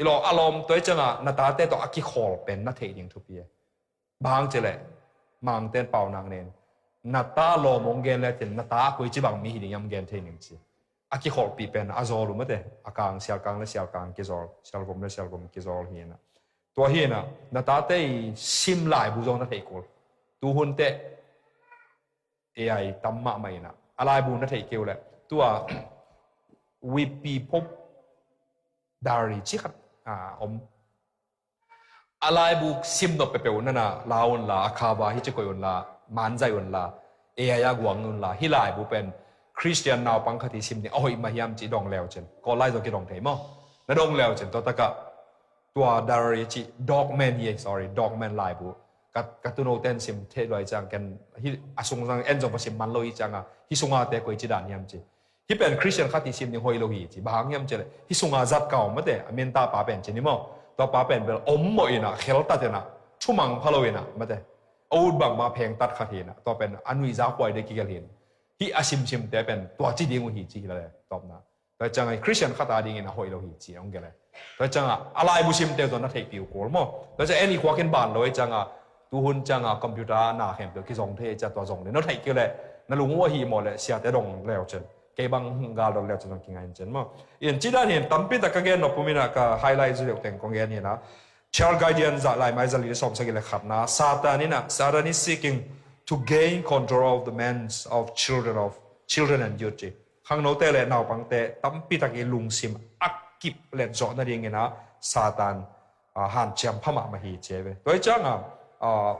I lawm, a lawm tua hi cianga na tate tawh a kikhawl pen na theih ding thupi e. Bang hang ci leh, Mangte'n pau nak nen, na ta lawm hong gen le tin, na ta a koi ci bang mi hi ding hiam gen thei ning ci. A kikholhpih pen a zawl uh mate, a kang, sialkang le sialkang kizawl, sialvom le sialvom kizawl hi na. Tua hi na, na tate i sim laibu zong na theih kul. Tuhun teh, A I tam mahmah ina. A laibu na theih kei uh leh. Tua Wipi Pop Diary ci khat, ah, om. A laibu sim nop peuhpeuh nana la unla, a khava hi ci koih unla, manzai unla, A I a guang unla. Hi laibu pen Christian naupang khat hi sim ding a hoih mah hiam ci dong leu cin. Kawl lai zong kidong thei maw. Na dong leu cin. Tua takah tua diary ci, Dogman hi, sorry, Dogman laibu. Ka, ka tuno ten sim thei luai ciang ken hi a sung zang en zong va sim man lo hi cianga, hi sunga te koi ci dan hiam ci. Hi pen Christian khat hi sim ding hoih lo hi ci. Bang hang hiam ci le, hi sunga zat ka om mate, a min ta pa pen ci ni maw. Tua pa pen bel om mawh ina, kheltat ina, thumang pha lo ina mate. A ut bangmah phengtat khat hi ina, tua pen a nuihza huai de kigelh hi ina. Hi a simsimte pen tua ci ding uh hi ci hi la le, tawpna. Tua ciang ai Christian khat a dingin a hoih lo hi ci hong gelh e. Tua ciang a, a laibu simte zong na theihpih uh kul maw. Tua ciang en i khuakin ban lo i ciang a, tuhun ciang a computer na khempeuh kizong thei ciang tua zong le. Na theih kei le, na lung uh ahi maw le, siate dong leu cin. Kei bang gal dong leu cin zong kingai in cin maw. In ci dan hin, tampi tak ka gen nop pum ina ka highlight zu deuh teng kong gen hi na. Child Guardian zah lai mai zali le sawm sagih le khatna. Satan ina, Satan is seeking to gain control of the minds of children of, children and youth ci. Khangnote le naupangte tampi tak i lungsim a kip let zawh nadingin a Satan, ah, hanciam pha mahmah hi ci ve. Tua hi ciang a, ah,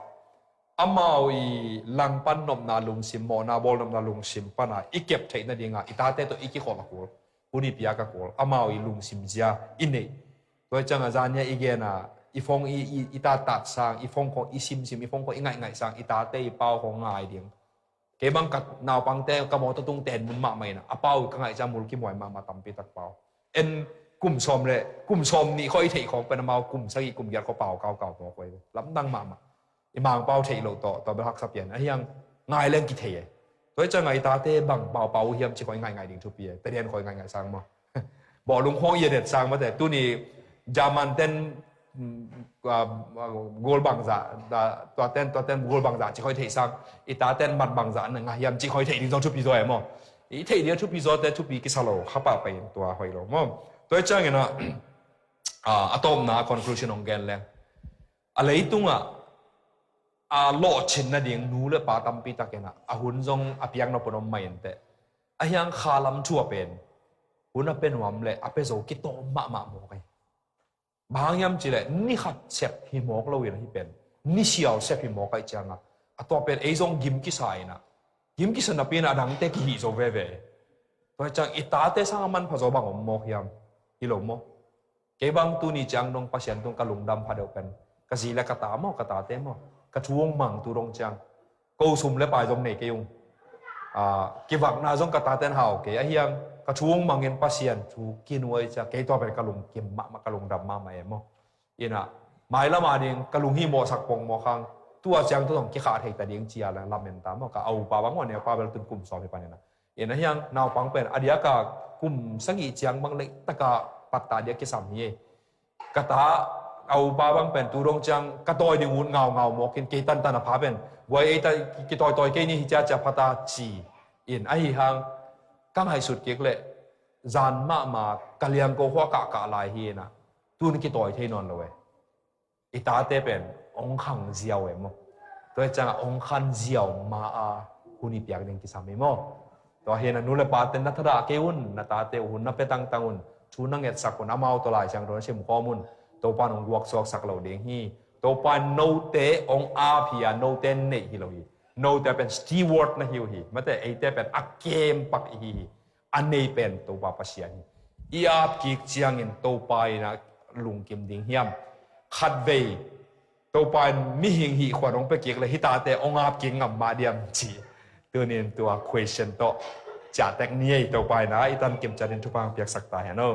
amau i langpan nopna lungsim, mawhna bawl nopna lungsim pana i kep theih nadinga i tate tawh i kikholh a kul. Hun i piak a kul. Amau i lungsim zia i neih. Tua hi ciang a zan hia i gen a, i phone i, i, i tattat sang, i phone khawng i simsim, i phone khawng i ngaihngaih sang, i tate i pau khawng ngai ding. Kei bang ka naupangte ka mawtaw tung ten mun mahmah ina, a pau ka ngaih ciang mul kimuai mahmah tampi tak pau. En kum sawm le, kum sawm nih khawng i theih khawng pen amau kum sagih kum giat khawng pau kaukau mawk uh ai ve. Lamdang mahmah. I Mangpau theih loh tawh, tawh bel haksa pian. A hiang ngai leng kithei e. Tua hi ciang a i tate bang paupau uh hiam ci khawng i ngaihngaih ding thupi e. Tadian khawng i ngaihngaih sang maw. Bawhlung khawng i a det sang mate. Tuni German ten, mm, ah, ah, gol bangzah, ah, tua ten, tua ten gol bangzah ci khawng i theih sang. I ta ten mat bangzah na ngah hiam ci khawng i theih ding zong thupi zaw e maw. I theih ding a thupi zaw te thupi kisa lo, kha pah pai in tua hoih lo maw. Tua hi ciangin a, ah, a tawpna conclusion hong gen leng. A leitungah a lawhcin nading nu le pa tampi takin a, a hun zong a piak nop un om mai inteh. A hiang kha lam thu a pen hun a pe nuam le a pe zo kitawm mahmah mawk ai. Bang hang hiam cih leh ni khat sep hi mawk lo in a hi pen, ni siau sep hi mawk ai cianga a tua pen ei zong gim kisa in a, gim kisa napi in a dangte kihih zo veve. Tua ciang i tate sang a manpha zaw bang om mawk hiam? Hi lo maw? Kei bang tuni ciang dong Pasian tung ka lungdam pha deuh pen ka zi le ka ta maw, ka tate maw, ka thu hong mang tu dong ciang ko sum le pai zong nei kei ung. Ah, kivakna zong ka taten hau kei a hiang ka thu hong mangin Pasian thu kinuai ciang kei tua pen ka lungkim mahmah, ka lungdam mahmah e maw. Ina mailam a ding ka lunghimawh sak pongmawh khang tua ciang tu zong kikhah thei ta ding cia la lamen ta maw, ka a upa bang maw, neupa bel tun kum sawm hi pan ina. Ina hiang naupang pen a diaka kum sagih ciang bang lei taka patta ding a kisam hi. Ka ta a upa bang pen tu dong ciang ka tawi ding ut ngaungau mawkin kei tantan a pha pen guai ei ta kitawitawi kei ni hi ciacia pha ta ci in ahi hang ka ngaihsut kik leh zan mahmah ka liangko khua kahkah lai hi inah tun kitawi thei nawn lo e. I tate pen ong khang ziau e maw? Tua hi ciangah ong khan ziau ma a hun i piak ding kisam hi maw? Tua hi na nu le pate na thadah kei un, na tate uh hun na pe tangtang un, thu na ngetsak un, amau tawh Lai Siangtho na simkhawm un. Topa in ong guaksuaksak lo ding hi. Topa in note ong ap hi a, note neih hi lo hi. Note pen steward na hi uh hi. Mate eite pen a kempak i hi hi. A nei pen Topa Pasian hi. I ap kik ciangin Topa in a lungkim ding hiam? Khatvei Topa in mihing hih khuan ong pe kik le hih tate ong ap kik ngam mah diam ci. Tunin tua question tawh ciahtek ni ei. Topa in a i tan kimciatin thupha ong piaksak ta hen aw.